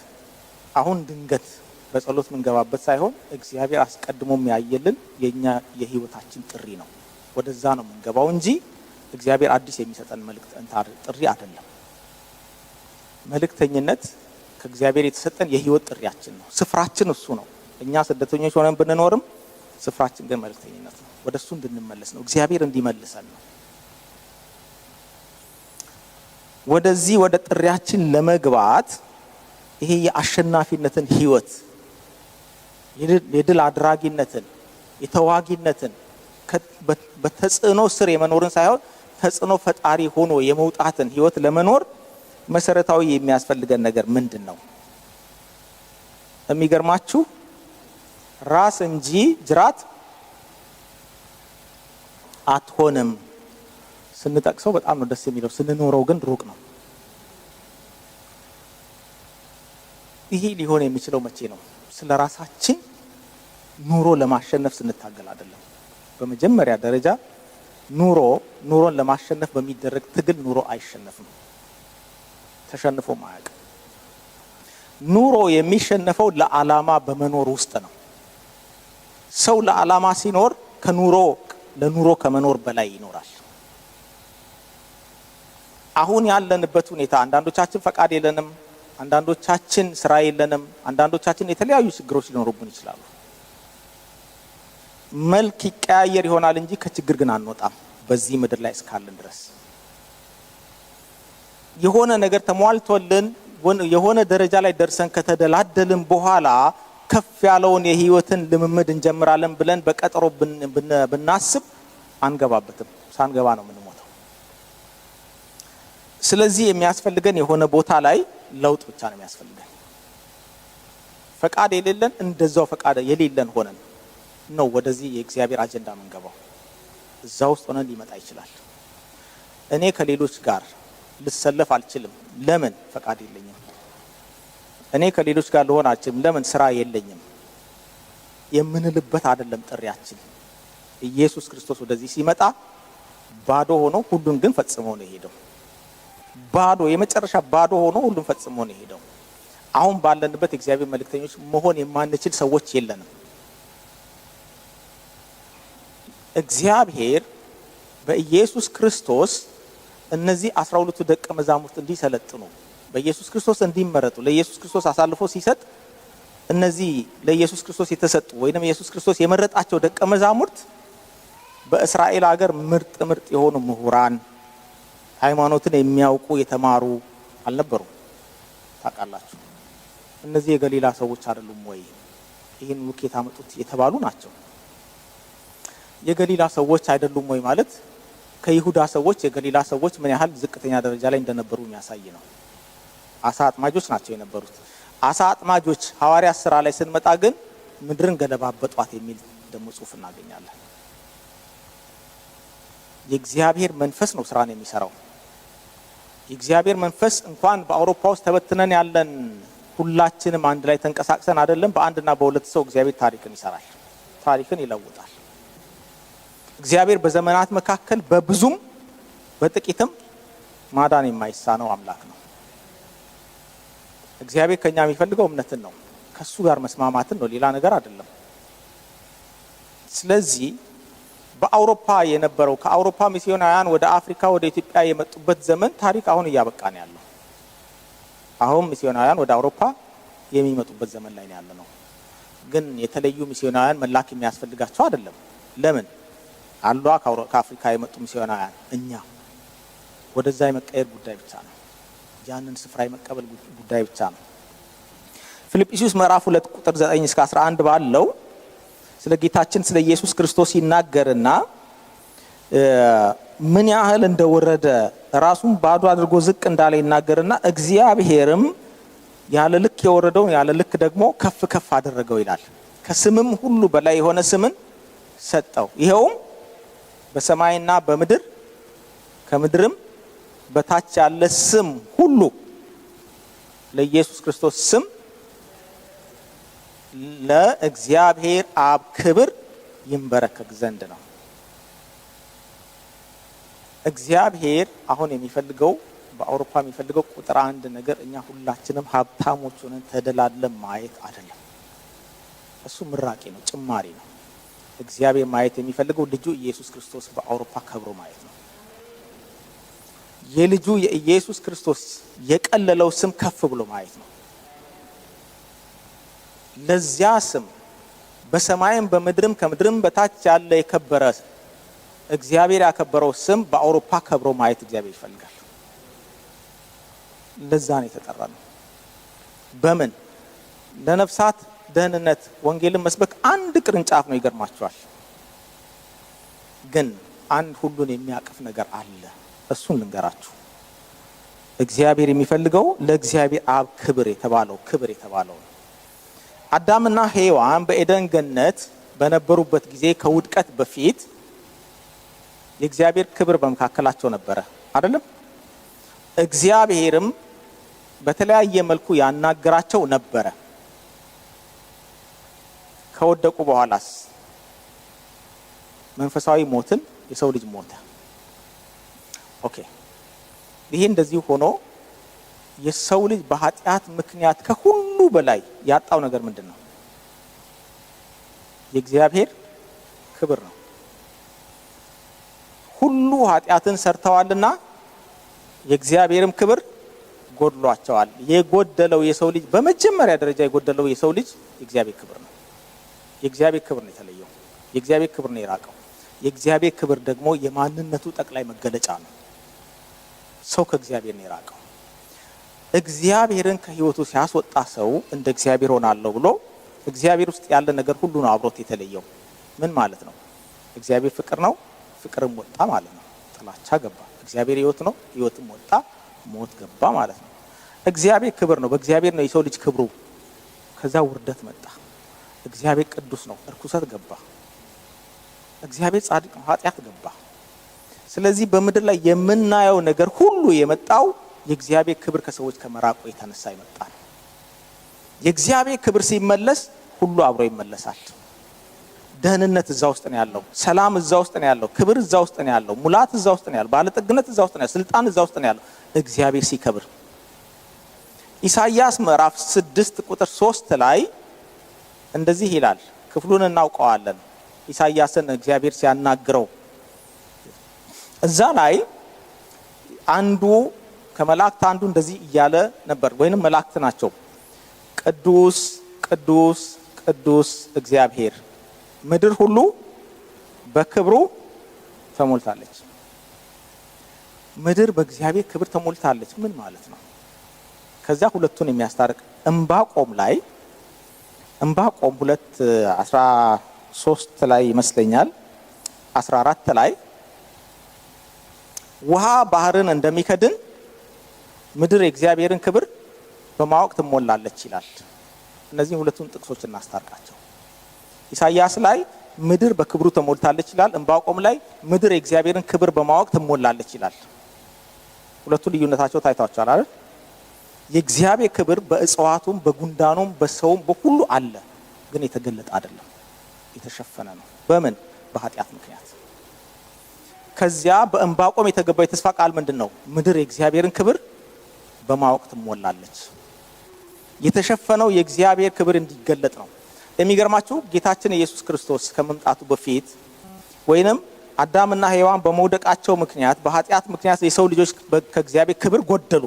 [SPEAKER 1] አሁን ድንገት በጸሎት ምንገባበት ሳይሆን እግዚአብሔር አስቀድሞ የሚያየልን የኛ የህይወታችን ጥሪ ነው። ወደዛ ነው የምንገባው እንጂ እግዚአብሔር አዲስ የሚሰጠን መልእክት ጥሪ አይደለም። መልእክተኝነት ከእግዚአብሔር የተሰጠን የህይወት ጥሪያችን ነው። ስፍራችን እሱ ነው። እኛ ስደተኞች ሆነን ብንኖርም ስፍራችን ግን መልእክተኝነት ነው። ወደሱ እንድንመለስ ነው። እግዚአብሔር እንዲመልሰን ነው። ወደዚህ ወደ ጥሪያችን ለመግባት ይሄ የአሸናፊነትን ህይወት፣ የድል አድራጊነትን፣ የተዋጊነትን፣ በተጽዕኖ ስር የመኖርን ሳይሆን ተጽዕኖ ፈጣሪ ሆኖ የመውጣትን ህይወት ለመኖር መሰረታዊ የሚያስፈልገን ነገር ምንድን ነው? የሚገርማችሁ ራስ እንጂ ጅራት አትሆንም። ስንጠቅሰው በጣም ነው ደስ የሚለው፣ ስንኖረው ግን ሩቅ ነው። ይሄ ሊሆን የሚችለው መቼ ነው? ስለ ራሳችን ኑሮ ለማሸነፍ ስንታገል አይደለም። በመጀመሪያ ደረጃ ኑሮን ለማሸነፍ በሚደረግ ትግል ኑሮ አይሸነፍም፣ ተሸንፎም አያውቅም። ኑሮ የሚሸነፈው ለዓላማ በመኖር ውስጥ ነው። ሰው ለዓላማ ሲኖር ከኑሮ ለኑሮ ከመኖር በላይ ይኖራል። አሁን ያለንበት ሁኔታ አንዳንዶቻችን ፈቃድ የለንም፣ አንዳንዶቻችን ስራ የለንም፣ አንዳንዶቻችን የተለያዩ ችግሮች ሊኖሩብን ይችላሉ። መልክ ይቀያየር ይሆናል እንጂ ከችግር ግን አንወጣም። በዚህ ምድር ላይ እስካለን ድረስ የሆነ ነገር ተሟልቶልን የሆነ ደረጃ ላይ ደርሰን ከተደላደልን በኋላ ከፍ ያለውን የህይወትን ልምምድ እንጀምራለን ብለን በቀጠሮ ብናስብ አንገባበትም። ሳንገባ ነው የምንሞተው። ስለዚህ የሚያስፈልገን የሆነ ቦታ ላይ ለውጥ ብቻ ነው የሚያስፈልገን። ፈቃድ የሌለን እንደዛው ፈቃድ የሌለን ሆነን ነው ወደዚህ የእግዚአብሔር አጀንዳ የምንገባው። እዛ ውስጥ ሆነን ሊመጣ ይችላል። እኔ ከሌሎች ጋር ልሰለፍ አልችልም። ለምን? ፈቃድ የለኝም። እኔ ከሌሎች ጋር ልሆን አልችልም። ለምን? ስራ የለኝም የምንልበት አይደለም ጥሪያችን። ኢየሱስ ክርስቶስ ወደዚህ ሲመጣ ባዶ ሆኖ ሁሉን ግን ፈጽሞ ነው የሄደው። ባዶ፣ የመጨረሻ ባዶ ሆኖ ሁሉን ፈጽሞ ነው የሄደው። አሁን ባለንበት የእግዚአብሔር መልእክተኞች መሆን የማንችል ሰዎች የለንም። እግዚአብሔር በኢየሱስ ክርስቶስ እነዚህ 12ቱ ደቀ መዛሙርት እንዲሰለጥኑ፣ በኢየሱስ ክርስቶስ እንዲመረጡ ለኢየሱስ ክርስቶስ አሳልፎ ሲሰጥ እነዚህ ለኢየሱስ ክርስቶስ የተሰጡ ወይንም ኢየሱስ ክርስቶስ የመረጣቸው ደቀ መዛሙርት በእስራኤል ሀገር ምርጥ ምርጥ የሆኑ ምሁራን፣ ሃይማኖትን የሚያውቁ የተማሩ አልነበሩም። ታውቃላችሁ፣ እነዚህ የገሊላ ሰዎች አይደሉም ወይ ይህን ውኬት አመጡት የተባሉ ናቸው። የገሊላ ሰዎች አይደሉም ወይ ማለት ከይሁዳ ሰዎች የገሊላ ሰዎች ምን ያህል ዝቅተኛ ደረጃ ላይ እንደነበሩ የሚያሳይ ነው። አሳ አጥማጆች ናቸው የነበሩት። አሳ አጥማጆች ሐዋርያት ስራ ላይ ስንመጣ ግን ምድርን ገለባበጧት የሚል ደግሞ ጽሁፍ እናገኛለን። የእግዚአብሔር መንፈስ ነው ስራን የሚሰራው። የእግዚአብሔር መንፈስ እንኳን በአውሮፓ ውስጥ ተበትነን ያለን ሁላችንም አንድ ላይ ተንቀሳቅሰን አይደለም፣ በአንድና በሁለት ሰው እግዚአብሔር ታሪክን ይሰራል፣ ታሪክን ይለውጣል። እግዚአብሔር በዘመናት መካከል በብዙም በጥቂትም ማዳን የማይሳነው አምላክ ነው። እግዚአብሔር ከኛ የሚፈልገው እምነትን ነው፣ ከሱ ጋር መስማማትን ነው፣ ሌላ ነገር አይደለም። ስለዚህ በአውሮፓ የነበረው ከአውሮፓ ሚስዮናውያን ወደ አፍሪካ ወደ ኢትዮጵያ የመጡበት ዘመን ታሪክ አሁን እያበቃ ነው ያለው። አሁን ሚስዮናውያን ወደ አውሮፓ የሚመጡበት ዘመን ላይ ነው ያለነው። ግን የተለዩ ሚስዮናውያን መላክ የሚያስፈልጋቸው አይደለም። ለምን አሏ ከአፍሪካ የመጡ ሚስዮናውያን። እኛ ወደዛ የመቀየር ጉዳይ ብቻ ነው። ያንን ስፍራ የመቀበል ጉዳይ ብቻ ነው። ፊልጵስዩስ ምዕራፍ 2 ቁጥር 9 እስከ 11 ባለው ስለ ጌታችን ስለ ኢየሱስ ክርስቶስ ይናገርና ምን ያህል እንደወረደ ራሱን ባዶ አድርጎ ዝቅ እንዳለ ይናገርና እግዚአብሔርም ያለ ልክ የወረደውን ያለ ልክ ደግሞ ከፍ ከፍ አደረገው ይላል። ከስምም ሁሉ በላይ የሆነ ስምን ሰጠው፣ ይኸውም በሰማይና በምድር ከምድርም በታች ያለ ስም ሁሉ ለኢየሱስ ክርስቶስ ስም ለእግዚአብሔር አብ ክብር ይንበረከክ ዘንድ ነው። እግዚአብሔር አሁን የሚፈልገው በአውሮፓ የሚፈልገው ቁጥር አንድ ነገር እኛ ሁላችንም ሀብታሞች ሆነን ተደላድለን ማየት አይደለም። እሱ ምራቂ ነው፣ ጭማሪ ነው። እግዚአብሔር ማየት የሚፈልገው ልጁ ኢየሱስ ክርስቶስ በአውሮፓ ከብሮ ማየት ነው። የልጁ የኢየሱስ ክርስቶስ የቀለለው ስም ከፍ ብሎ ማየት ነው። ለዚያ ስም በሰማይም በምድርም ከምድርም በታች ያለ የከበረ እግዚአብሔር ያከበረው ስም በአውሮፓ ከብሮ ማየት እግዚአብሔር ይፈልጋል። ለዛ ነው የተጠራነው። በምን ለነፍሳት ደህንነት ወንጌልን መስበክ አንድ ቅርንጫፍ ነው። ይገርማቸዋል። ግን አንድ ሁሉን የሚያቅፍ ነገር አለ። እሱን ልንገራችሁ። እግዚአብሔር የሚፈልገው ለእግዚአብሔር አብ ክብር የተባለው ክብር የተባለው ነው። አዳምና ሔዋን በኤደን ገነት በነበሩበት ጊዜ ከውድቀት በፊት የእግዚአብሔር ክብር በመካከላቸው ነበረ አይደለም? እግዚአብሔርም በተለያየ መልኩ ያናገራቸው ነበረ። ከወደቁ በኋላስ መንፈሳዊ ሞትን የሰው ልጅ ሞተ። Okay፣ ይሄ እንደዚህ ሆኖ የሰው ልጅ በኃጢአት ምክንያት ከሁሉ በላይ ያጣው ነገር ምንድን ነው? የእግዚአብሔር ክብር ነው። ሁሉ ኃጢአትን ሰርተዋልና የእግዚአብሔርም ክብር ጎድሏቸዋል። የጎደለው የሰው ልጅ በመጀመሪያ ደረጃ የጎደለው የሰው ልጅ የእግዚአብሔር ክብር ነው። የእግዚአብሔር ክብር ነው የተለየው። የእግዚአብሔር ክብር ነው የራቀው። የእግዚአብሔር ክብር ደግሞ የማንነቱ ጠቅላይ መገለጫ ነው። ሰው ከእግዚአብሔር ነው የራቀው። እግዚአብሔርን ከሕይወቱ ሲያስወጣ ሰው እንደ እግዚአብሔር ሆናለሁ ብሎ እግዚአብሔር ውስጥ ያለ ነገር ሁሉ ነው አብሮት የተለየው። ምን ማለት ነው? እግዚአብሔር ፍቅር ነው፣ ፍቅርም ወጣ ማለት ነው። ጥላቻ ገባ። እግዚአብሔር ሕይወት ነው፣ ሕይወትም ወጣ፣ ሞት ገባ ማለት ነው። እግዚአብሔር ክብር ነው፣ በእግዚአብሔር ነው የሰው ልጅ ክብሩ። ከዛ ውርደት መጣ። እግዚአብሔር ቅዱስ ነው፣ እርኩሰት ገባ። እግዚአብሔር ጻድቅ ነው፣ ኃጢአት ገባ። ስለዚህ በምድር ላይ የምናየው ነገር ሁሉ የመጣው የእግዚአብሔር ክብር ከሰዎች ከመራቁ የተነሳ ይመጣል። የእግዚአብሔር ክብር ሲመለስ ሁሉ አብሮ ይመለሳል። ደህንነት እዛ ውስጥ ነው ያለው። ሰላም እዛ ውስጥ ነው ያለው። ክብር እዛ ውስጥ ነው ያለው። ሙላት እዛ ውስጥ ነው ያለው። ባለጠግነት እዛ ውስጥ ነው ያለው። ስልጣን እዛ ውስጥ ነው ያለው። እግዚአብሔር ሲከብር ኢሳይያስ ምዕራፍ 6 ቁጥር 3 ላይ እንደዚህ ይላል። ክፍሉን እናውቀዋለን። ኢሳይያስን እግዚአብሔር ሲያናግረው እዛ ላይ አንዱ ከመላእክት አንዱ እንደዚህ እያለ ነበር፣ ወይንም መላእክት ናቸው። ቅዱስ ቅዱስ ቅዱስ እግዚአብሔር ምድር ሁሉ በክብሩ ተሞልታለች። ምድር በእግዚአብሔር ክብር ተሞልታለች ምን ማለት ነው? ከዛ ሁለቱን የሚያስታርቅ ዕንባቆም ላይ ዕንባቆም 2:13 ላይ ይመስለኛል 14 ላይ ውሃ ባህርን እንደሚከድን ምድር የእግዚአብሔርን ክብር በማወቅ ትሞላለች ይላል። እነዚህ ሁለቱን ጥቅሶች እናስታርቃቸው። ኢሳይያስ ላይ ምድር በክብሩ ተሞልታለች ይላል። ዕንባቆም ላይ ምድር የእግዚአብሔርን ክብር በማወቅ ትሞላለች ይላል። ሁለቱ ልዩነታቸው ታይቷቸዋል አይደል? የእግዚአብሔር ክብር በእጽዋቱም በጉንዳኑም በሰውም በሁሉ አለ፣ ግን የተገለጠ አይደለም፣ የተሸፈነ ነው። በምን? በኃጢአት ምክንያት። ከዚያ በዕንባቆም የተገባው የተስፋ ቃል ምንድን ነው? ምድር የእግዚአብሔርን ክብር በማወቅ ትሞላለች። የተሸፈነው የእግዚአብሔር ክብር እንዲገለጥ ነው። የሚገርማችሁ ጌታችን ኢየሱስ ክርስቶስ ከመምጣቱ በፊት ወይንም አዳምና ሔዋን በመውደቃቸው ምክንያት፣ በኃጢአት ምክንያት የሰው ልጆች ከእግዚአብሔር ክብር ጎደሉ።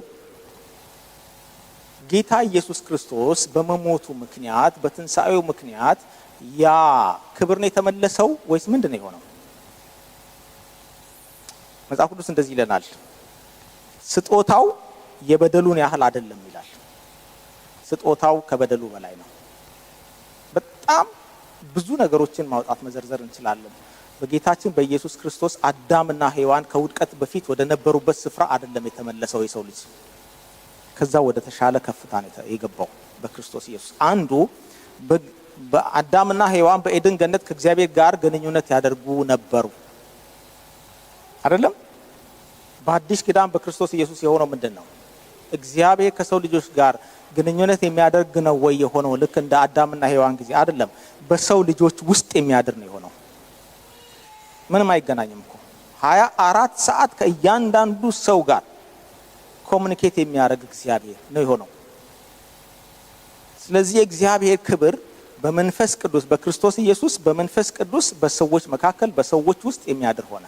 [SPEAKER 1] ጌታ ኢየሱስ ክርስቶስ በመሞቱ ምክንያት፣ በትንሳኤው ምክንያት ያ ክብር ነው የተመለሰው ወይስ ምንድን ነው የሆነው? መጽሐፍ ቅዱስ እንደዚህ ይለናል፣ ስጦታው የበደሉን ያህል አይደለም ይላል። ስጦታው ከበደሉ በላይ ነው። በጣም ብዙ ነገሮችን ማውጣት መዘርዘር እንችላለን። በጌታችን በኢየሱስ ክርስቶስ አዳምና ሔዋን ከውድቀት በፊት ወደ ነበሩበት ስፍራ አይደለም የተመለሰው የሰው ልጅ፣ ከዛ ወደ ተሻለ ከፍታ ነው የገባው በክርስቶስ ኢየሱስ። አንዱ በአዳምና ሔዋን በኤድን ገነት ከእግዚአብሔር ጋር ግንኙነት ያደርጉ ነበሩ አይደለም? በአዲስ ኪዳን በክርስቶስ ኢየሱስ የሆነው ምንድን ነው? እግዚአብሔር ከሰው ልጆች ጋር ግንኙነት የሚያደርግ ነው ወይ የሆነው? ልክ እንደ አዳምና ሔዋን ጊዜ አይደለም። በሰው ልጆች ውስጥ የሚያድር ነው የሆነው። ምንም አይገናኝም እኮ። 24 ሰዓት ከእያንዳንዱ ሰው ጋር communicate የሚያደርግ እግዚአብሔር ነው የሆነው። ስለዚህ የእግዚአብሔር ክብር በመንፈስ ቅዱስ፣ በክርስቶስ ኢየሱስ በመንፈስ ቅዱስ በሰዎች መካከል፣ በሰዎች ውስጥ የሚያድር ሆነ።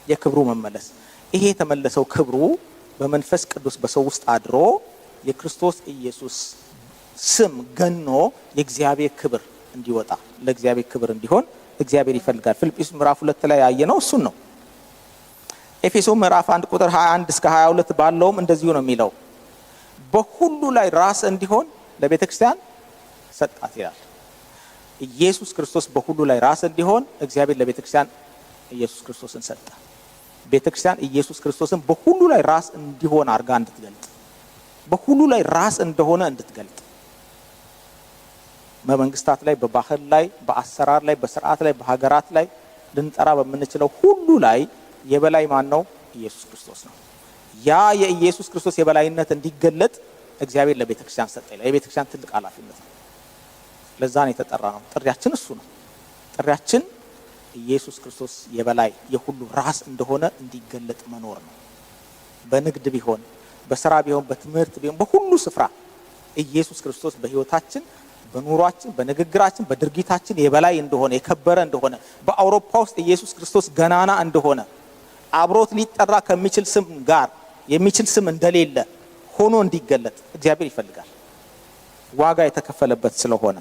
[SPEAKER 1] የክብሩ መመለስ፣ ይሄ የተመለሰው ክብሩ በመንፈስ ቅዱስ በሰው ውስጥ አድሮ የክርስቶስ ኢየሱስ ስም ገኖ የእግዚአብሔር ክብር እንዲወጣ፣ ለእግዚአብሔር ክብር እንዲሆን እግዚአብሔር ይፈልጋል። ፊልጵስዩስ ምዕራፍ 2 ላይ ያየነው እሱን ነው። ኤፌሶን ምዕራፍ 1 ቁጥር 21 እስከ 22 ባለውም እንደዚሁ ነው የሚለው። በሁሉ ላይ ራስ እንዲሆን ለቤተክርስቲያን ሰጣት ይላል። ኢየሱስ ክርስቶስ በሁሉ ላይ ራስ እንዲሆን እግዚአብሔር ለቤተክርስቲያን ኢየሱስ ክርስቶስን ሰጠ። ቤተክርስቲያን ኢየሱስ ክርስቶስን በሁሉ ላይ ራስ እንዲሆን አድርጋ እንድትገልጥ፣ በሁሉ ላይ ራስ እንደሆነ እንድትገልጥ፣ በመንግስታት ላይ፣ በባህል ላይ፣ በአሰራር ላይ፣ በስርዓት ላይ፣ በሀገራት ላይ ልንጠራ በምንችለው ሁሉ ላይ የበላይ ማን ነው? ኢየሱስ ክርስቶስ ነው። ያ የኢየሱስ ክርስቶስ የበላይነት እንዲገለጥ እግዚአብሔር ለቤተክርስቲያን ሰጠ ይላል። የቤተክርስቲያን ትልቅ ኃላፊነት ነው። ለዛ ነው የተጠራነው። ጥሪያችን እሱ ነው። ጥሪያችን ኢየሱስ ክርስቶስ የበላይ የሁሉ ራስ እንደሆነ እንዲገለጥ መኖር ነው። በንግድ ቢሆን፣ በስራ ቢሆን፣ በትምህርት ቢሆን፣ በሁሉ ስፍራ ኢየሱስ ክርስቶስ በህይወታችን፣ በኑሯችን፣ በንግግራችን፣ በድርጊታችን የበላይ እንደሆነ፣ የከበረ እንደሆነ፣ በአውሮፓ ውስጥ ኢየሱስ ክርስቶስ ገናና እንደሆነ፣ አብሮት ሊጠራ ከሚችል ስም ጋር የሚችል ስም እንደሌለ ሆኖ እንዲገለጥ እግዚአብሔር ይፈልጋል። ዋጋ የተከፈለበት ስለሆነ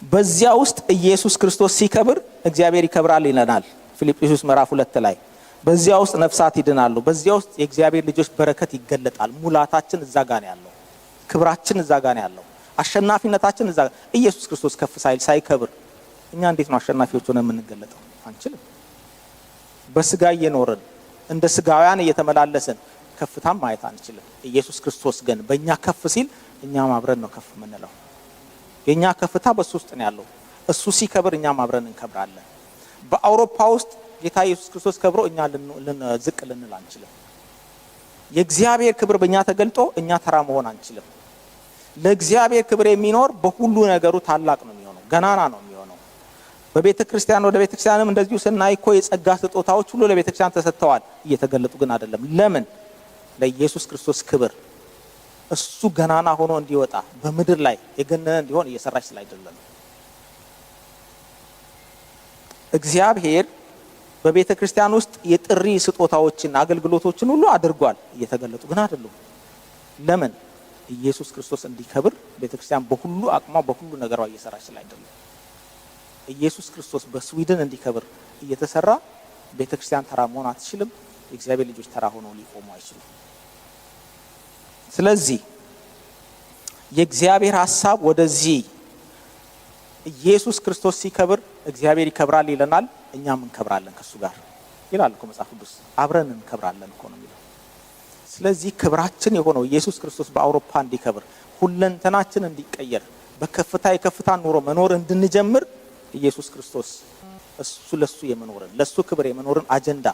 [SPEAKER 1] በዚያ ውስጥ ኢየሱስ ክርስቶስ ሲከብር እግዚአብሔር ይከብራል ይለናል ፊልጵስዩስ ምዕራፍ 2 ላይ። በዚያ ውስጥ ነፍሳት ይድናሉ። በዚያ ውስጥ የእግዚአብሔር ልጆች በረከት ይገለጣል። ሙላታችን እዛ ጋር ነው ያለው። ክብራችን እዛ ጋር ነው ያለው። አሸናፊነታችን እዛ ጋር። ኢየሱስ ክርስቶስ ከፍ ሳይል፣ ሳይከብር እኛ እንዴት ነው አሸናፊዎች ሆነን የምንገለጠው? አንችልም። በስጋ እየኖርን፣ እንደ ስጋውያን እየተመላለስን ከፍታም ማየት አንችልም። ኢየሱስ ክርስቶስ ግን በእኛ ከፍ ሲል እኛም አብረን ነው ከፍ የምንለው። የኛ ከፍታ በሱ ውስጥ ነው ያለው። እሱ ሲከብር እኛም አብረን እንከብራለን። በአውሮፓ ውስጥ ጌታ ኢየሱስ ክርስቶስ ከብሮ እኛ ዝቅ ልንል አንችልም። የእግዚአብሔር ክብር በእኛ ተገልጦ እኛ ተራ መሆን አንችልም። ለእግዚአብሔር ክብር የሚኖር በሁሉ ነገሩ ታላቅ ነው የሚሆነው፣ ገናና ነው የሚሆነው። በቤተ ክርስቲያን፣ ወደ ቤተ ክርስቲያንም እንደዚሁ ስናይ እኮ የጸጋ ስጦታዎች ሁሉ ለቤተ ክርስቲያን ተሰጥተዋል፣ እየተገለጡ ግን አይደለም። ለምን? ለኢየሱስ ክርስቶስ ክብር፣ እሱ ገናና ሆኖ እንዲወጣ፣ በምድር ላይ የገነነ እንዲሆን እየሰራች ስላይደለም ነው። እግዚአብሔር በቤተ ክርስቲያን ውስጥ የጥሪ ስጦታዎችን፣ አገልግሎቶችን ሁሉ አድርጓል፣ እየተገለጡ ግን አይደሉም። ለምን? ኢየሱስ ክርስቶስ እንዲከብር ቤተ ክርስቲያን በሁሉ አቅሟ፣ በሁሉ ነገሯ እየሰራች ስላይደለም። ኢየሱስ ክርስቶስ በስዊድን እንዲከብር እየተሰራ ቤተ ክርስቲያን ተራ መሆን አትችልም። የእግዚአብሔር ልጆች ተራ ሆነው ሊቆሙ አይችሉም። ስለዚህ የእግዚአብሔር ሐሳብ ወደዚህ ኢየሱስ ክርስቶስ ሲከብር እግዚአብሔር ይከብራል ይለናል። እኛም እንከብራለን ከሱ ጋር ይላል እኮ መጽሐፍ ቅዱስ። አብረን እንከብራለን እኮ ነው የሚለው። ስለዚህ ክብራችን የሆነው ኢየሱስ ክርስቶስ በአውሮፓ እንዲከብር፣ ሁለንተናችን እንዲቀየር፣ በከፍታ የከፍታ ኑሮ መኖር እንድንጀምር፣ ኢየሱስ ክርስቶስ እሱ ለሱ የመኖርን፣ ለሱ ክብር የመኖርን አጀንዳ፣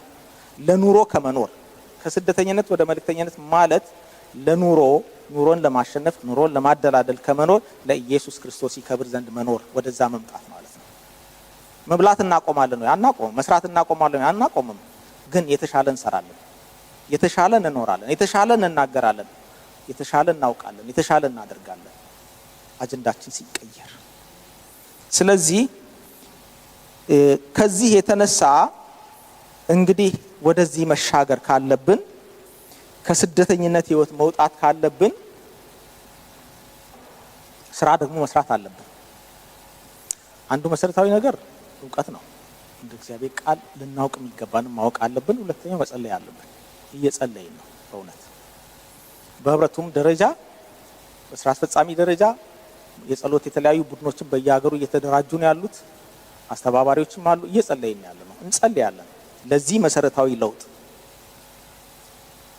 [SPEAKER 1] ለኑሮ ከመኖር፣ ከስደተኝነት ወደ መልእክተኝነት ማለት ለኑሮ፣ ኑሮን ለማሸነፍ፣ ኑሮን ለማደላደል ከመኖር ለኢየሱስ ክርስቶስ ይከብር ዘንድ መኖር፣ ወደዛ መምጣት ማለት ነው። መብላት እናቆማለን ወይ? አናቆምም። መስራት እናቆማለን ወይ? አናቆምም። ግን የተሻለ እንሰራለን፣ የተሻለ እንኖራለን፣ የተሻለ እንናገራለን፣ የተሻለ እናውቃለን፣ የተሻለ እናደርጋለን። አጀንዳችን ሲቀየር። ስለዚህ ከዚህ የተነሳ እንግዲህ ወደዚህ መሻገር ካለብን፣ ከስደተኝነት ህይወት መውጣት ካለብን፣ ስራ ደግሞ መስራት አለብን። አንዱ መሰረታዊ ነገር እውቀት ነው። እንደ እግዚአብሔር ቃል ልናውቅ የሚገባን ማወቅ አለብን። ሁለተኛው መጸለይ አለብን። እየጸለይን ነው በእውነት። በህብረቱም ደረጃ፣ በስራ አስፈጻሚ ደረጃ የጸሎት የተለያዩ ቡድኖችን በየሀገሩ እየተደራጁ ነው ያሉት። አስተባባሪዎችም አሉ። እየጸለይን ያለ ነው። እንጸልያለን ለዚህ መሰረታዊ ለውጥ።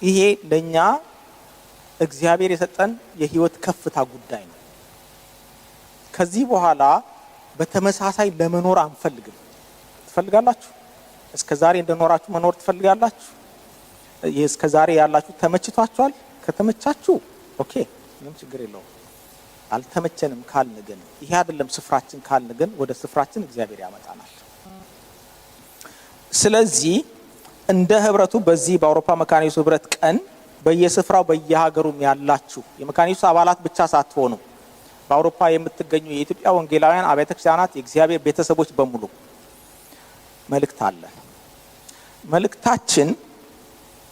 [SPEAKER 1] ይሄ ለኛ እግዚአብሔር የሰጠን የህይወት ከፍታ ጉዳይ ነው። ከዚህ በኋላ በተመሳሳይ ለመኖር አንፈልግም። ትፈልጋላችሁ? እስከ ዛሬ እንደኖራችሁ መኖር ትፈልጋላችሁ? እስከ ዛሬ ያላችሁ ተመችቷችኋል? ከተመቻችሁ okay፣ ምንም ችግር የለውም። አልተመቸንም ካልን ግን፣ ይሄ አይደለም ስፍራችን ካልን ግን፣ ወደ ስፍራችን እግዚአብሔር ያመጣናል። ስለዚህ እንደ ህብረቱ በዚህ በአውሮፓ መካነ ኢየሱስ ህብረት ቀን በየስፍራው በየሀገሩም ያላችሁ የመካነ ኢየሱስ አባላት ብቻ ሳትሆኑ በአውሮፓ የምትገኙ የኢትዮጵያ ወንጌላውያን አብያተ ክርስቲያናት የእግዚአብሔር ቤተሰቦች በሙሉ መልእክት አለን። መልእክታችን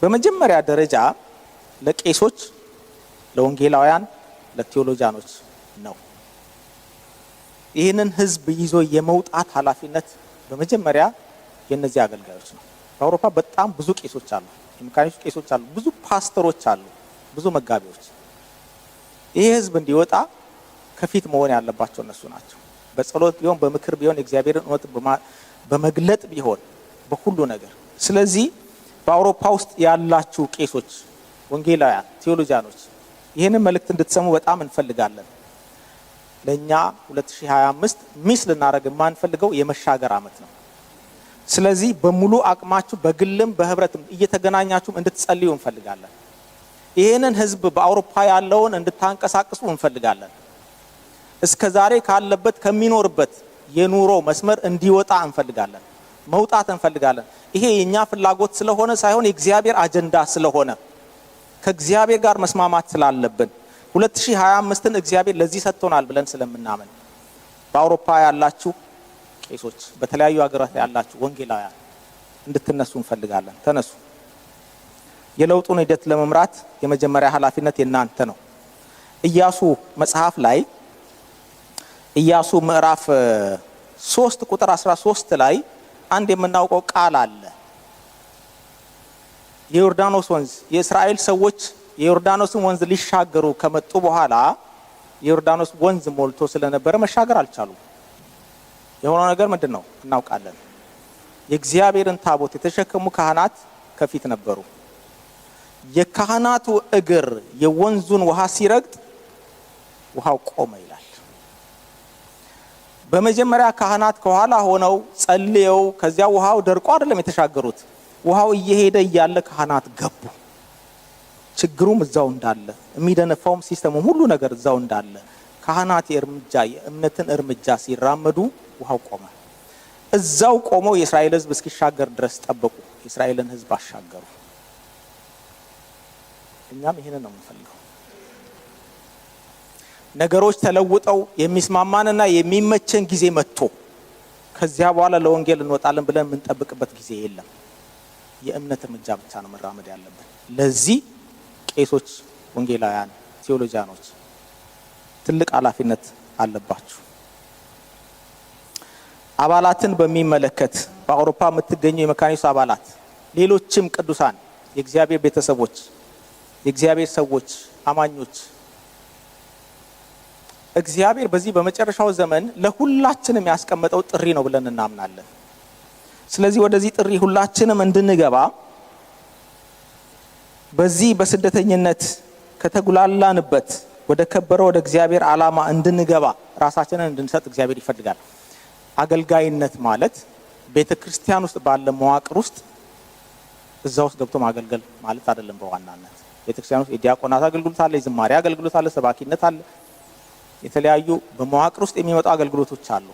[SPEAKER 1] በመጀመሪያ ደረጃ ለቄሶች፣ ለወንጌላውያን፣ ለቴዎሎጂያኖች ነው። ይህንን ህዝብ ይዞ የመውጣት ኃላፊነት በመጀመሪያ የእነዚህ አገልጋዮች ነው። በአውሮፓ በጣም ብዙ ቄሶች አሉ፣ የመካነ ኢየሱስ ቄሶች አሉ፣ ብዙ ፓስተሮች አሉ፣ ብዙ መጋቢዎች። ይሄ ህዝብ እንዲወጣ ከፊት መሆን ያለባቸው እነሱ ናቸው። በጸሎት ቢሆን፣ በምክር ቢሆን፣ የእግዚአብሔርን እውነት በመግለጥ ቢሆን፣ በሁሉ ነገር። ስለዚህ በአውሮፓ ውስጥ ያላችሁ ቄሶች፣ ወንጌላውያን፣ ቴዎሎጂያኖች ይህንን መልእክት እንድትሰሙ በጣም እንፈልጋለን። ለኛ 2025 miss ልናደርግ የማንፈልገው የመሻገር አመት ነው። ስለዚህ በሙሉ አቅማችሁ በግልም በህብረትም እየተገናኛችሁም እንድትጸልዩ እንፈልጋለን። ይህንን ህዝብ በአውሮፓ ያለውን እንድታንቀሳቅሱ እንፈልጋለን። እስከ ዛሬ ካለበት ከሚኖርበት የኑሮ መስመር እንዲወጣ እንፈልጋለን። መውጣት እንፈልጋለን። ይሄ የኛ ፍላጎት ስለሆነ ሳይሆን የእግዚአብሔር አጀንዳ ስለሆነ፣ ከእግዚአብሔር ጋር መስማማት ስላለብን፣ 2025ን እግዚአብሔር ለዚህ ሰጥቶናል ብለን ስለምናምን፣ በአውሮፓ ያላችሁ ቄሶች፣ በተለያዩ ሀገራት ያላችሁ ወንጌላውያን እንድትነሱ እንፈልጋለን። ተነሱ። የለውጡን ሂደት ለመምራት የመጀመሪያ ኃላፊነት የናንተ ነው። ኢያሱ መጽሐፍ ላይ ኢያሱ ምዕራፍ 3 ቁጥር 13 ላይ አንድ የምናውቀው ቃል አለ። የዮርዳኖስ ወንዝ፣ የእስራኤል ሰዎች የዮርዳኖስን ወንዝ ሊሻገሩ ከመጡ በኋላ የዮርዳኖስ ወንዝ ሞልቶ ስለነበረ መሻገር አልቻሉም። የሆነው ነገር ምንድን ነው? እናውቃለን። የእግዚአብሔርን ታቦት የተሸከሙ ካህናት ከፊት ነበሩ። የካህናቱ እግር የወንዙን ውሃ ሲረግጥ ውሃው ቆመ ይላል። በመጀመሪያ ካህናት ከኋላ ሆነው ጸልየው ከዚያ ውሃው ደርቆ አይደለም የተሻገሩት። ውሃው እየሄደ እያለ ካህናት ገቡ። ችግሩም እዛው እንዳለ፣ የሚደነፋውም system ኡም ሁሉ ነገር እዛው እንዳለ፣ ካህናት የእምነትን እርምጃ ሲራመዱ ውሃው ቆመ። እዛው ቆመው የእስራኤል ሕዝብ እስኪሻገር ድረስ ጠበቁ። የእስራኤልን ሕዝብ አሻገሩ። እኛም ይህንን ነው የምንፈልገው። ነገሮች ተለውጠው የሚስማማንና የሚመቸን ጊዜ መጥቶ ከዚያ በኋላ ለወንጌል እንወጣለን ብለን የምንጠብቅበት ጊዜ የለም። የእምነት እርምጃ ብቻ ነው መራመድ ያለብን። ለዚህ ቄሶች፣ ወንጌላውያን፣ ቴዎሎጂያኖች ትልቅ ኃላፊነት አለባችሁ። አባላትን በሚመለከት በአውሮፓ የምትገኙ የመካነ ኢየሱስ አባላት፣ ሌሎችም ቅዱሳን የእግዚአብሔር ቤተሰቦች፣ የእግዚአብሔር ሰዎች፣ አማኞች፣ እግዚአብሔር በዚህ በመጨረሻው ዘመን ለሁላችንም ያስቀመጠው ጥሪ ነው ብለን እናምናለን። ስለዚህ ወደዚህ ጥሪ ሁላችንም እንድንገባ፣ በዚህ በስደተኝነት ከተጉላላንበት ወደ ከበረው ወደ እግዚአብሔር ዓላማ እንድንገባ ራሳችንን እንድንሰጥ እግዚአብሔር ይፈልጋል። አገልጋይነት ማለት ቤተ ክርስቲያን ውስጥ ባለ መዋቅር ውስጥ እዛ ውስጥ ገብቶ ማገልገል ማለት አይደለም። በዋናነት ቤተ ክርስቲያን ውስጥ የዲያቆናት አገልግሎት አለ፣ የዝማሬ አገልግሎት አለ፣ ሰባኪነት አለ፣ የተለያዩ በመዋቅር ውስጥ የሚመጡ አገልግሎቶች አሉ።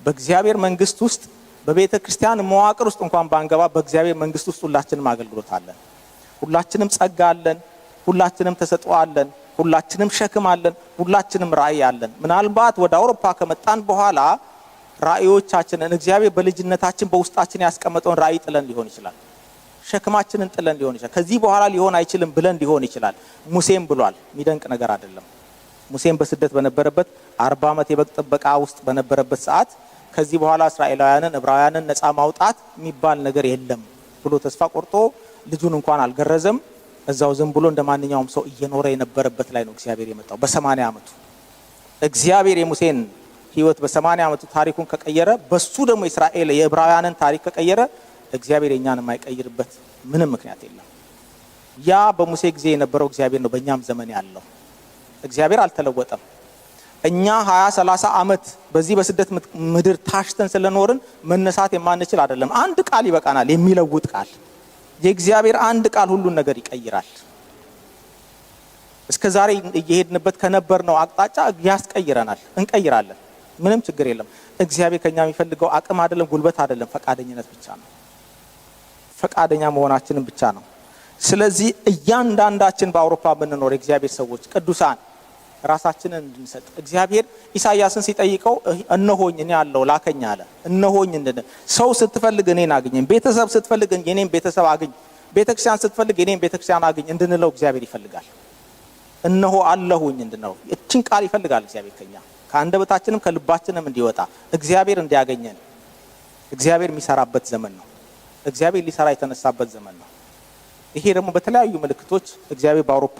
[SPEAKER 1] በእግዚአብሔር መንግስት ውስጥ፣ በቤተ ክርስቲያን መዋቅር ውስጥ እንኳን ባንገባ፣ በእግዚአብሔር መንግስት ውስጥ ሁላችንም አገልግሎት አለን። ሁላችንም ጸጋ አለን። ሁላችንም ተሰጥኦ አለን። ሁላችንም ሸክም አለን። ሁላችንም ራእይ አለን። ምናልባት ወደ አውሮፓ ከመጣን በኋላ ራእዮቻችንን፣ እግዚአብሔር በልጅነታችን በውስጣችን ያስቀመጠውን ራእይ ጥለን ሊሆን ይችላል። ሸክማችንን ጥለን ሊሆን ይችላል። ከዚህ በኋላ ሊሆን አይችልም ብለን ሊሆን ይችላል። ሙሴም ብሏል። የሚደንቅ ነገር አይደለም። ሙሴም በስደት በነበረበት፣ 40 ዓመት የበግ ጥበቃ ውስጥ በነበረበት ሰዓት ከዚህ በኋላ እስራኤላውያንን፣ ዕብራውያንን ነፃ ማውጣት የሚባል ነገር የለም ብሎ ተስፋ ቆርጦ ልጁን እንኳን አልገረዘም። እዛው ዝም ብሎ እንደ ማንኛውም ሰው እየኖረ የነበረበት ላይ ነው እግዚአብሔር የመጣው በ80 ዓመቱ። እግዚአብሔር የሙሴን ሕይወት በ80 ዓመቱ ታሪኩን ከቀየረ፣ በሱ ደግሞ የእስራኤል የዕብራውያንን ታሪክ ከቀየረ፣ እግዚአብሔር የኛን የማይቀይርበት ምንም ምክንያት የለም። ያ በሙሴ ጊዜ የነበረው እግዚአብሔር ነው በእኛም ዘመን ያለው። እግዚአብሔር አልተለወጠም። እኛ 20 30 ዓመት በዚህ በስደት ምድር ታሽተን ስለኖርን መነሳት የማንችል አይደለም። አንድ ቃል ይበቃናል፣ የሚለውጥ ቃል። የእግዚአብሔር አንድ ቃል ሁሉን ነገር ይቀይራል። እስከ ዛሬ እየሄድንበት ከነበርነው አቅጣጫ ያስቀይረናል፣ እንቀይራለን። ምንም ችግር የለም። እግዚአብሔር ከኛ የሚፈልገው አቅም አይደለም፣ ጉልበት አይደለም፣ ፈቃደኝነት ብቻ ነው። ፈቃደኛ መሆናችንን ብቻ ነው። ስለዚህ እያንዳንዳችን በአውሮፓ የምንኖር የእግዚአብሔር ሰዎች፣ ቅዱሳን፣ ራሳችንን እንድንሰጥ፣ እግዚአብሔር ኢሳያስን ሲጠይቀው "እነሆኝ፣ እኔ አለሁ፣ ላከኝ" አለ። እነሆኝ እንድንል፣ ሰው ስትፈልግ እኔን አግኘኝ፣ ቤተሰብ ስትፈልግ የኔን ቤተሰብ አግኝ፣ ቤተክርስቲያን ስትፈልግ የኔን ቤተክርስቲያን አግኝ እንድንለው እግዚአብሔር ይፈልጋል። እነሆ አለሁኝ እንድንለው እችን ቃል ይፈልጋል እግዚአብሔር ከኛ፣ ከአንደበታችንም ከልባችንም እንዲወጣ፣ እግዚአብሔር እንዲያገኘን። እግዚአብሔር የሚሰራበት ዘመን ነው። እግዚአብሔር ሊሰራ የተነሳበት ዘመን ነው። ይሄ ደግሞ በተለያዩ ምልክቶች እግዚአብሔር በአውሮፓ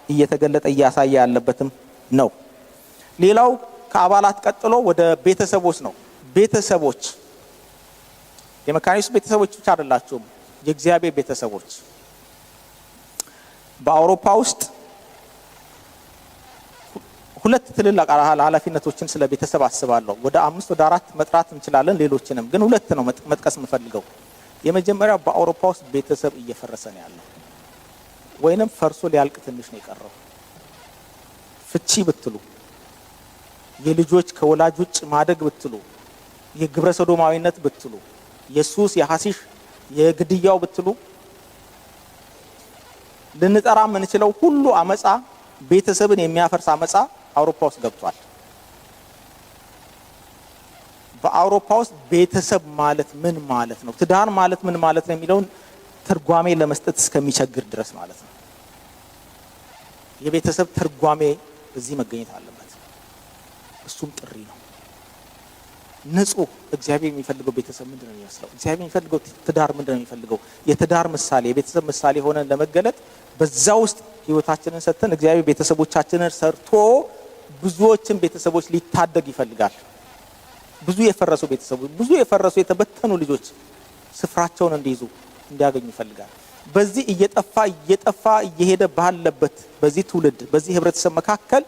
[SPEAKER 1] እየተገለጠ እያሳየ ያለበትም ነው። ሌላው ከአባላት ቀጥሎ ወደ ቤተሰቦች ነው። ቤተሰቦች የመካነ ኢየሱስ ቤተሰቦች ብቻ አይደላችሁም፣ የእግዚአብሔር ቤተሰቦች። በአውሮፓ ውስጥ ሁለት ትልልቅ ኃላፊነቶችን ስለ ቤተሰብ አስባለሁ። ወደ አምስት፣ ወደ አራት መጥራት እንችላለን፣ ሌሎችንም ግን ሁለት ነው መጥቀስ የምፈልገው። የመጀመሪያው በአውሮፓ ውስጥ ቤተሰብ እየፈረሰ ነው ያለው፣ ወይንም ፈርሶ ሊያልቅ ትንሽ ነው የቀረው። ፍቺ ብትሉ፣ የልጆች ከወላጅ ውጭ ማደግ ብትሉ፣ የግብረ ሰዶማዊነት ብትሉ፣ የሱስ፣ የሐሲሽ፣ የግድያው ብትሉ፣ ልንጠራ የምንችለው ሁሉ አመፃ፣ ቤተሰብን የሚያፈርስ አመፃ አውሮፓ ውስጥ ገብቷል። በአውሮፓ ውስጥ ቤተሰብ ማለት ምን ማለት ነው፣ ትዳር ማለት ምን ማለት ነው የሚለውን ትርጓሜ ለመስጠት እስከሚቸግር ድረስ ማለት ነው። የቤተሰብ ትርጓሜ እዚህ መገኘት አለበት። እሱም ጥሪ ነው። ንጹህ እግዚአብሔር የሚፈልገው ቤተሰብ ምንድን ነው የሚመስለው? እግዚአብሔር የሚፈልገው ትዳር ምንድን ነው የሚፈልገው? የትዳር ምሳሌ፣ የቤተሰብ ምሳሌ ሆነን ለመገለጥ በዛ ውስጥ ህይወታችንን ሰጥተን እግዚአብሔር ቤተሰቦቻችንን ሰርቶ ብዙዎችን ቤተሰቦች ሊታደግ ይፈልጋል። ብዙ የፈረሱ ቤተሰቦች፣ ብዙ የፈረሱ የተበተኑ ልጆች ስፍራቸውን እንዲይዙ፣ እንዲያገኙ ይፈልጋል። በዚህ እየጠፋ እየጠፋ እየሄደ ባለበት በዚህ ትውልድ፣ በዚህ ህብረተሰብ መካከል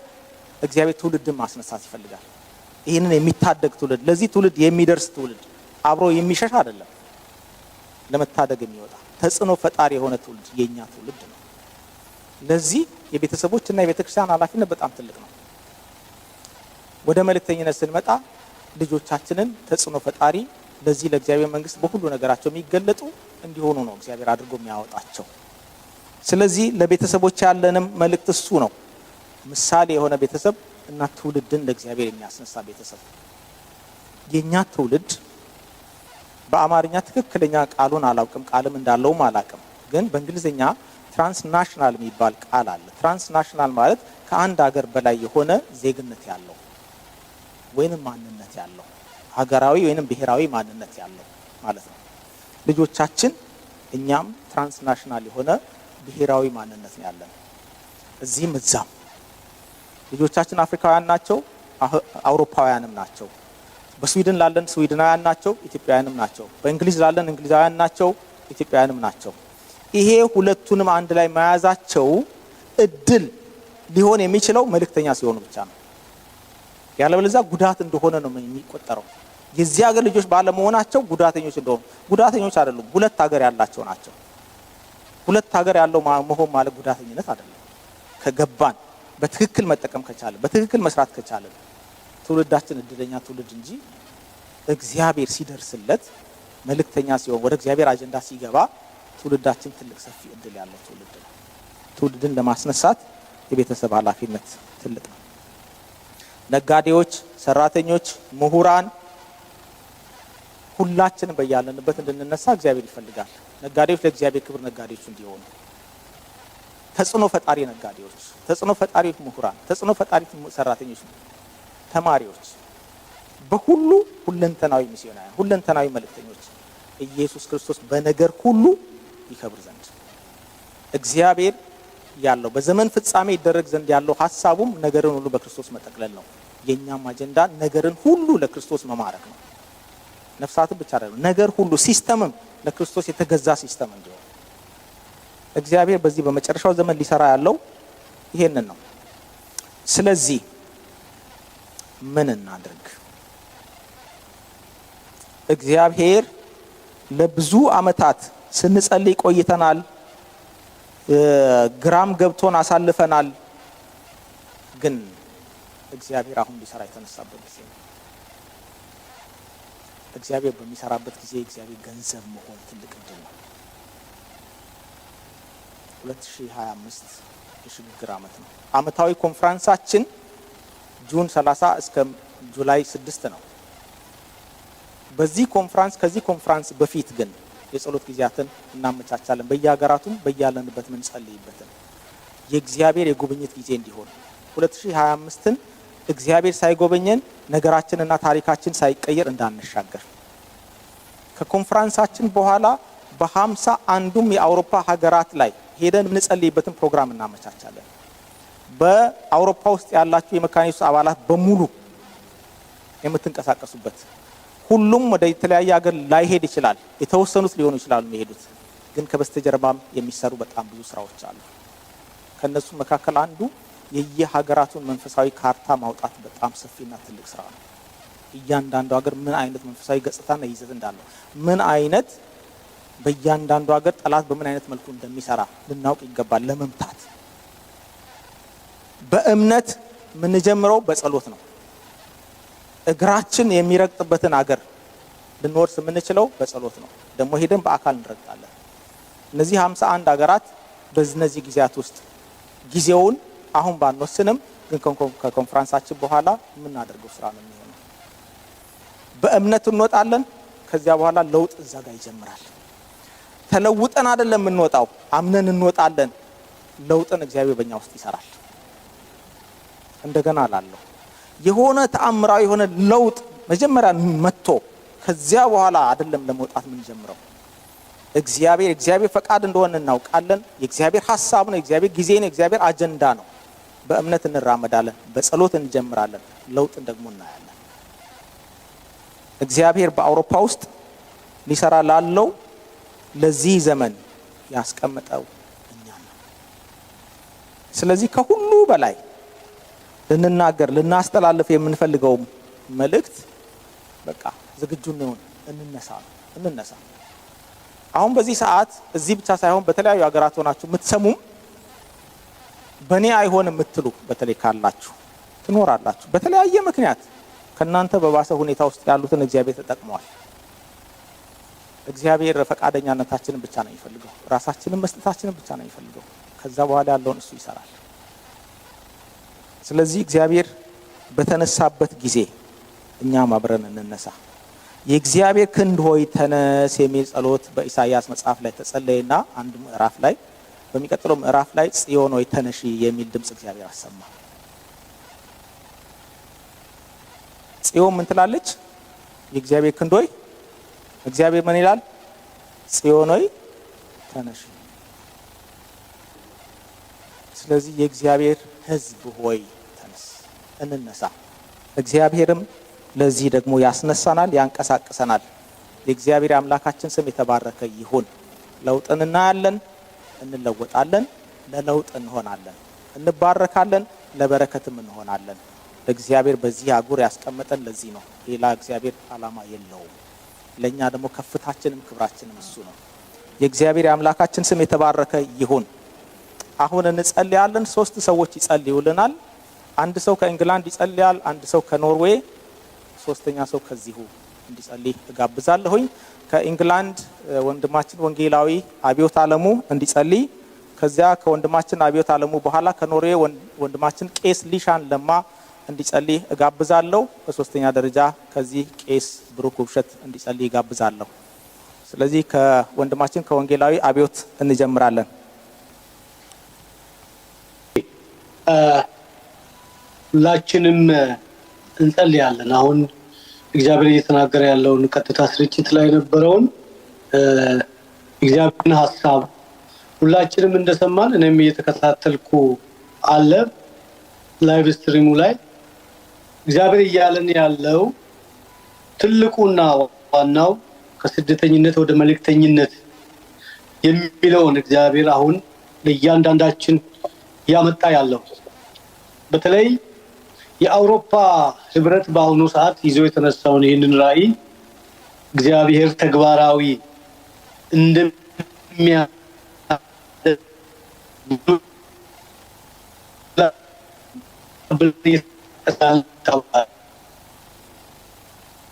[SPEAKER 1] እግዚአብሔር ትውልድን ማስነሳት ይፈልጋል። ይህንን የሚታደግ ትውልድ፣ ለዚህ ትውልድ የሚደርስ ትውልድ፣ አብሮ የሚሸሽ አይደለም፣ ለመታደግ የሚወጣ ተጽዕኖ ፈጣሪ የሆነ ትውልድ የኛ ትውልድ ነው። ለዚህ የቤተሰቦች እና የቤተክርስቲያን ኃላፊነት በጣም ትልቅ ነው። ወደ መልእክተኝነት ስንመጣ ልጆቻችንን ተጽዕኖ ፈጣሪ፣ ለዚህ ለእግዚአብሔር መንግስት በሁሉ ነገራቸው የሚገለጡ እንዲሆኑ ነው እግዚአብሔር አድርጎ የሚያወጣቸው። ስለዚህ ለቤተሰቦች ያለንም መልእክት እሱ ነው። ምሳሌ የሆነ ቤተሰብ እና ትውልድን ለእግዚአብሔር የሚያስነሳ ቤተሰብ። የኛ ትውልድ፣ በአማርኛ ትክክለኛ ቃሉን አላውቅም፣ ቃልም እንዳለውም አላውቅም። ግን በእንግሊዝኛ transnational የሚባል ቃል አለ። Transnational ማለት ከአንድ ሀገር በላይ የሆነ ዜግነት ያለው ወይንም ማንነት ያለው፣ ሀገራዊ ወይንም ብሔራዊ ማንነት ያለው ማለት ነው። ልጆቻችን፣ እኛም transnational የሆነ ብሔራዊ ማንነት ነው ያለን። እዚህም እዛም ልጆቻችን አፍሪካውያን ናቸው፣ አውሮፓውያንም ናቸው። በስዊድን ላለን ስዊድናውያን ናቸው፣ ኢትዮጵያውያንም ናቸው። በእንግሊዝ ላለን እንግሊዛውያን ናቸው፣ ኢትዮጵያውያንም ናቸው። ይሄ ሁለቱንም አንድ ላይ መያዛቸው እድል ሊሆን የሚችለው መልእክተኛ ሲሆኑ ብቻ ነው። ያለበለዚያ ጉዳት እንደሆነ ነው የሚቆጠረው። የዚህ ሀገር ልጆች ባለመሆናቸው ጉዳተኞች እንደሆኑ፣ ጉዳተኞች አይደሉም። ሁለት ሀገር ያላቸው ናቸው። ሁለት ሀገር ያለው መሆን ማለት ጉዳተኝነት አይደለም። ከገባን፣ በትክክል መጠቀም ከቻለን፣ በትክክል መስራት ከቻለን ትውልዳችን እድለኛ ትውልድ እንጂ እግዚአብሔር ሲደርስለት መልእክተኛ ሲሆን ወደ እግዚአብሔር አጀንዳ ሲገባ ትውልዳችን ትልቅ ሰፊ እድል ያለው ትውልድ ነው። ትውልድን ለማስነሳት የቤተሰብ ኃላፊነት ትልቅ ነው። ነጋዴዎች፣ ሰራተኞች፣ ምሁራን ሁላችንም በያለንበት እንድንነሳ እግዚአብሔር ይፈልጋል። ነጋዴዎች ለእግዚአብሔር ክብር ነጋዴዎች እንዲሆኑ፣ ተጽዕኖ ፈጣሪ ነጋዴዎች፣ ተጽዕኖ ፈጣሪ ምሁራን፣ ተጽዕኖ ፈጣሪ ሰራተኞች፣ ተማሪዎች፣ በሁሉ ሁለንተናዊ ሚስዮናውያን፣ ሁለንተናዊ መልእክተኞች ኢየሱስ ክርስቶስ በነገር ሁሉ ይከብር ዘንድ እግዚአብሔር ያለው በዘመን ፍጻሜ ይደረግ ዘንድ ያለው ሀሳቡም ነገርን ሁሉ በክርስቶስ መጠቅለል ነው። የኛም አጀንዳ ነገርን ሁሉ ለክርስቶስ መማረክ ነው። ነፍሳትን ብቻ አይደለም፣ ነገር ሁሉ system ም ለክርስቶስ የተገዛ system እንዲሆን እግዚአብሔር በዚህ በመጨረሻው ዘመን ሊሰራ ያለው ይሄንን ነው። ስለዚህ ምን እናድርግ? እግዚአብሔር ለብዙ ዓመታት ስንጸልይ ቆይተናል። ግራም ገብቶን አሳልፈናል። ግን እግዚአብሔር አሁን ሊሰራ የተነሳበት ጊዜ ነው። እግዚአብሔር በሚሰራበት ጊዜ እግዚአብሔር ገንዘብ መሆን ትልቅ እድል ነው። 2025 የሽግግር ዓመት ነው። ዓመታዊ ኮንፈረንሳችን June 30 እስከ July 6 ነው። በዚህ ኮንፈረንስ ከዚህ ኮንፈረንስ በፊት ግን የጸሎት ጊዜያትን እናመቻቻለን። በየሀገራቱም በያለንበት ምንጸልይበትን የእግዚአብሔር የጉብኝት ጊዜ እንዲሆን 2025ን እግዚአብሔር ሳይጎበኘን ነገራችንና ታሪካችን ሳይቀየር እንዳንሻገር ከኮንፈረንሳችን በኋላ በ51ዱም የአውሮፓ ሀገራት ላይ ሄደን የምንጸልይበትን ፕሮግራም እናመቻቻለን። በአውሮፓ ውስጥ ያላችሁ የመካነ ኢየሱስ አባላት በሙሉ የምትንቀሳቀሱበት ሁሉም ወደ የተለያየ ሀገር ላይሄድ ይችላል። የተወሰኑት ሊሆኑ ይችላሉ የሚሄዱት፣ ግን ከበስተጀርባም የሚሰሩ በጣም ብዙ ስራዎች አሉ። ከነሱ መካከል አንዱ የየሀገራቱን መንፈሳዊ ካርታ ማውጣት በጣም ሰፊና ትልቅ ስራ ነው። እያንዳንዱ ሀገር ምን አይነት መንፈሳዊ ገጽታና ይዘት እንዳለው፣ ምን አይነት በእያንዳንዱ ሀገር ጠላት በምን አይነት መልኩ እንደሚሰራ ልናውቅ ይገባል። ለመምታት በእምነት የምንጀምረው በጸሎት ነው። እግራችን የሚረግጥበትን አገር ልንወርስ የምንችለው በጸሎት ነው። ደግሞ ሄደን በአካል እንረግጣለን። እነዚህ 51 ሀገራት በእነዚህ ጊዜያት ውስጥ ጊዜውን አሁን ባንወስንም ግን ከኮንፈረንሳችን በኋላ የምናደርገው ስራ ነው የሚሆነው። በእምነት እንወጣለን። ከዚያ በኋላ ለውጥ እዛ ጋር ይጀምራል። ተለውጠን አይደለም የምንወጣው፣ አምነን እንወጣለን። ለውጥን እግዚአብሔር በእኛ ውስጥ ይሰራል። እንደገና እላለሁ የሆነ ተአምራዊ የሆነ ለውጥ መጀመሪያ መጥቶ ከዚያ በኋላ አይደለም ለመውጣት የምንጀምረው። እግዚአብሔር ፈቃድ እንደሆነ እናውቃለን። የእግዚአብሔር ሀሳብ ነው፣ የእግዚአብሔር ጊዜ ነው፣ የእግዚአብሔር አጀንዳ ነው። በእምነት እንራመዳለን፣ በጸሎት እንጀምራለን፣ ለውጥን ደግሞ እናያለን። እግዚአብሔር በአውሮፓ ውስጥ ሊሰራ ላለው ለዚህ ዘመን ያስቀመጠው እኛ ነው። ስለዚህ ከሁሉ በላይ ልንናገር ልናስተላልፍ የምንፈልገው መልእክት በቃ ዝግጁ እንሁን፣ እንነሳ እንነሳ። አሁን በዚህ ሰዓት እዚህ ብቻ ሳይሆን በተለያዩ ሀገራት ሆናችሁ የምትሰሙም በእኔ አይሆንም የምትሉ በተለይ ካላችሁ ትኖራላችሁ። በተለያየ ምክንያት ከእናንተ በባሰ ሁኔታ ውስጥ ያሉትን እግዚአብሔር ተጠቅመዋል። እግዚአብሔር ፈቃደኛነታችንን ብቻ ነው የሚፈልገው። ራሳችንን መስጠታችንን ብቻ ነው የሚፈልገው። ከዛ በኋላ ያለውን እሱ ይሰራል። ስለዚህ እግዚአብሔር በተነሳበት ጊዜ እኛም አብረን እንነሳ። የእግዚአብሔር ክንድ ሆይ ተነስ የሚል ጸሎት በኢሳይያስ መጽሐፍ ላይ ተጸለየና አንድ ምዕራፍ ላይ በሚቀጥለው ምዕራፍ ላይ ጽዮን ሆይ ተነሺ የሚል ድምጽ እግዚአብሔር አሰማ። ጽዮን ምን ትላለች? የእግዚአብሔር ክንድ ሆይ፣ እግዚአብሔር ምን ይላል? ጽዮን ሆይ ተነሺ። ስለዚህ የእግዚአብሔር ሕዝብ ሆይ ተነስ፣ እንነሳ። እግዚአብሔርም ለዚህ ደግሞ ያስነሳናል፣ ያንቀሳቅሰናል። የእግዚአብሔር አምላካችን ስም የተባረከ ይሁን። ለውጥን እናያለን፣ እንለወጣለን፣ ለለውጥ እንሆናለን፣ እንባረካለን፣ ለበረከትም እንሆናለን። እግዚአብሔር በዚህ አህጉር ያስቀመጠን ለዚህ ነው። ሌላ እግዚአብሔር ዓላማ የለውም። ለኛ ደግሞ ከፍታችንም ክብራችንም እሱ ነው። የእግዚአብሔር አምላካችን ስም የተባረከ ይሁን። አሁን እንጸልያለን። 3 ሰዎች ይጸልዩልናል። አንድ ሰው ከእንግላንድ ይጸልያል፣ አንድ ሰው ከኖርዌይ፣ 3ኛ ሰው ከዚሁ እንዲጸልይ እጋብዛለሁኝ። ከኢንግላንድ ወንድማችን ወንጌላዊ አብዮት አለሙ እንዲጸልይ፣ ከዚያ ከወንድማችን አብዮት አለሙ በኋላ ከኖርዌይ ወንድማችን ቄስ ሊሻን ለማ እንዲጸልይ እጋብዛለሁ። በሶስተኛ ደረጃ ከዚህ ቄስ ብሩክ ውብሸት እንዲጸልይ እጋብዛለሁ። ስለዚህ ከወንድማችን ከወንጌላዊ አብዮት እንጀምራለን።
[SPEAKER 2] ሁላችንም እንጸልያለን። አሁን እግዚአብሔር እየተናገረ ያለውን ቀጥታ ስርጭት ላይ የነበረውን እግዚአብሔርን ሀሳብ ሁላችንም እንደሰማን እኔም እየተከታተልኩ አለ live stream ኡ ላይ እግዚአብሔር እያለን ያለው ትልቁና ዋናው ከስደተኝነት ወደ መልእክተኝነት የሚለውን እግዚአብሔር አሁን ለእያንዳንዳችን ያመጣ ያለው በተለይ የአውሮፓ ህብረት በአሁኑ ሰዓት ይዞ የተነሳውን ይህንን ራዕይ እግዚአብሔር ተግባራዊ እንደሚያ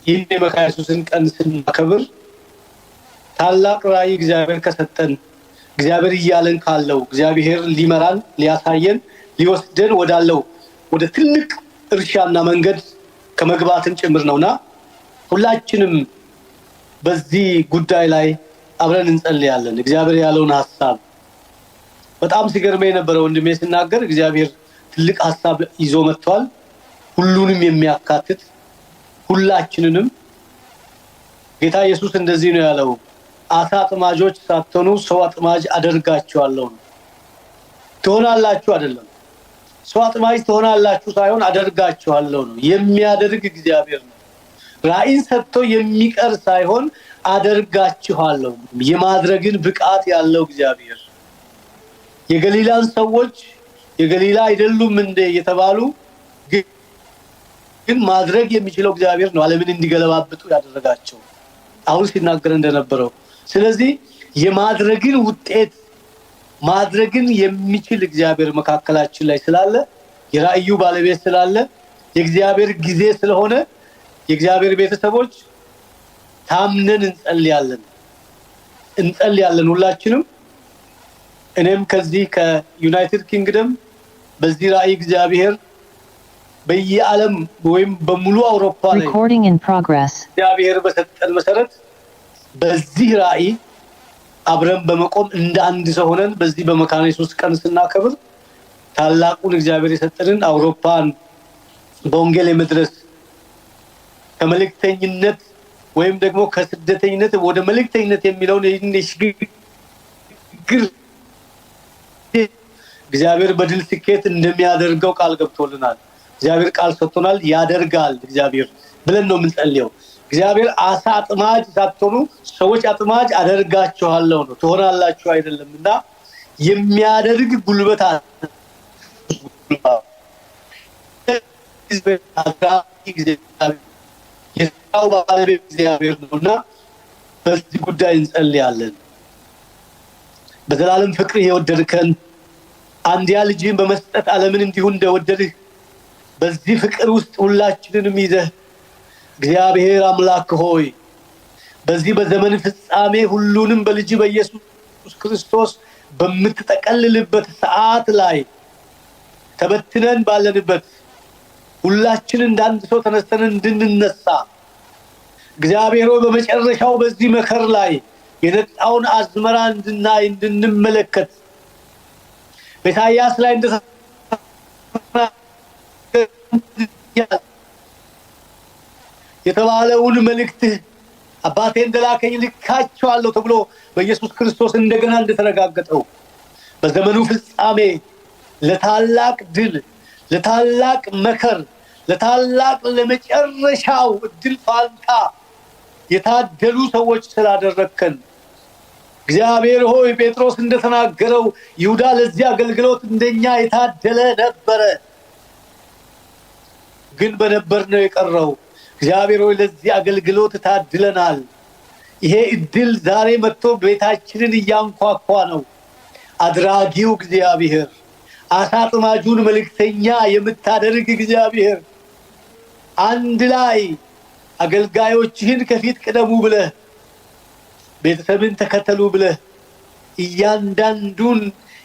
[SPEAKER 2] ይህን የመካነ ኢየሱስን ቀን ስናከብር ታላቅ ራዕይ እግዚአብሔር ከሰጠን፣ እግዚአብሔር እያለን ካለው፣ እግዚአብሔር ሊመራን፣ ሊያሳየን፣ ሊወስደን ወዳለው ወደ ትልቅ እርሻና መንገድ ከመግባትም ጭምር ነውና ሁላችንም በዚህ ጉዳይ ላይ አብረን እንጸልያለን። እግዚአብሔር ያለውን ሀሳብ በጣም ሲገርመኝ የነበረ ወንድሜ ሲናገር እግዚአብሔር ትልቅ ሀሳብ ይዞ መጥቷል። ሁሉንም የሚያካትት፣ ሁላችንንም። ጌታ ኢየሱስ እንደዚህ ነው ያለው፣ "አሳ አጥማጆች ሳትሆኑ ሰው አጥማጅ አደርጋችኋለሁ" ነው። ትሆናላችሁ አይደለም። ሰው አጥማጅ ትሆናላችሁ ሳይሆን አደርጋችኋለሁ ነው። የሚያደርግ እግዚአብሔር ነው። ራእይን ሰጥቶ የሚቀር ሳይሆን አደርጋችኋለሁ። የማድረግን ብቃት ያለው እግዚአብሔር፣ የገሊላን ሰዎች የገሊላ አይደሉም እንደ የተባሉ ግን ማድረግ የሚችለው እግዚአብሔር ነው። ዓለምን እንዲገለባብጡ ያደረጋቸው አሁን ሲናገር እንደነበረው። ስለዚህ የማድረግን ውጤት ማድረግን የሚችል እግዚአብሔር መካከላችን ላይ ስላለ፣ የራእዩ ባለቤት ስላለ፣ የእግዚአብሔር ጊዜ ስለሆነ የእግዚአብሔር ቤተሰቦች ታምነን እንጸልያለን፣ እንጸልያለን ሁላችንም። እኔም ከዚህ ከዩናይትድ ኪንግደም በዚህ ራእይ እግዚአብሔር በየዓለም ወይም በሙሉ አውሮፓ ላይ
[SPEAKER 3] Recording in progress.
[SPEAKER 2] እግዚአብሔር በሰጠን መሰረት በዚህ ራእይ አብረን በመቆም እንደ አንድ ሰው ሆነን በዚህ በመካነ ኢየሱስ ቀን ስናከብር ታላቁን እግዚአብሔር የሰጠንን አውሮፓን በወንጌል የመድረስ ከመልእክተኝነት ወይም ደግሞ ከስደተኝነት ወደ መልእክተኝነት የሚለውን ይህን የሽግግር እግዚአብሔር በድል ስኬት እንደሚያደርገው ቃል ገብቶልናል። እግዚአብሔር ቃል ሰጥቶናል። ያደርጋል እግዚአብሔር ብለን ነው የምንጸልየው። እግዚአብሔር አሳ አጥማጅ ሳትሆኑ ሰዎች አጥማጅ አደርጋችኋለሁ ነው፣ ትሆናላችሁ አይደለም። እና የሚያደርግ ጉልበት አለ። የስራው ባለቤት እግዚአብሔር ነው እና በዚህ ጉዳይ እንጸልያለን። በዘላለም ፍቅር የወደድከን፣ አንድያ ልጅህን በመስጠት ዓለምን እንዲሁ እንደወደድህ በዚህ ፍቅር ውስጥ ሁላችንንም ይዘህ እግዚአብሔር አምላክ ሆይ በዚህ በዘመን ፍጻሜ ሁሉንም በልጅ በኢየሱስ ክርስቶስ በምትጠቀልልበት ሰዓት ላይ ተበትነን ባለንበት ሁላችን እንደ አንድ ሰው ተነስተን እንድንነሳ፣ እግዚአብሔር ሆይ በመጨረሻው በዚህ መከር ላይ የነጣውን አዝመራ እንድናይ፣ እንድንመለከት፣ በኢሳይያስ ላይ እንደ የተባለውን መልእክትህ አባቴ እንደላከኝ ልካቸዋለሁ ተብሎ በኢየሱስ ክርስቶስ እንደገና እንደተረጋገጠው በዘመኑ ፍጻሜ ለታላቅ ድል፣ ለታላቅ መከር፣ ለታላቅ ለመጨረሻው እድል ፋንታ የታደሉ ሰዎች ስላደረግከን እግዚአብሔር ሆይ ጴጥሮስ እንደተናገረው ይሁዳ ለዚህ አገልግሎት እንደኛ የታደለ ነበረ፣ ግን በነበር ነው የቀረው። እግዚአብሔር ሆይ ለዚህ አገልግሎት ታድለናል። ይሄ እድል ዛሬ መጥቶ ቤታችንን እያንኳኳ ነው። አድራጊው እግዚአብሔር፣ አሳ አጥማጁን መልእክተኛ የምታደርግ እግዚአብሔር፣ አንድ ላይ አገልጋዮችህን ከፊት ቅደሙ ብለህ፣ ቤተሰብን ተከተሉ ብለህ፣ እያንዳንዱን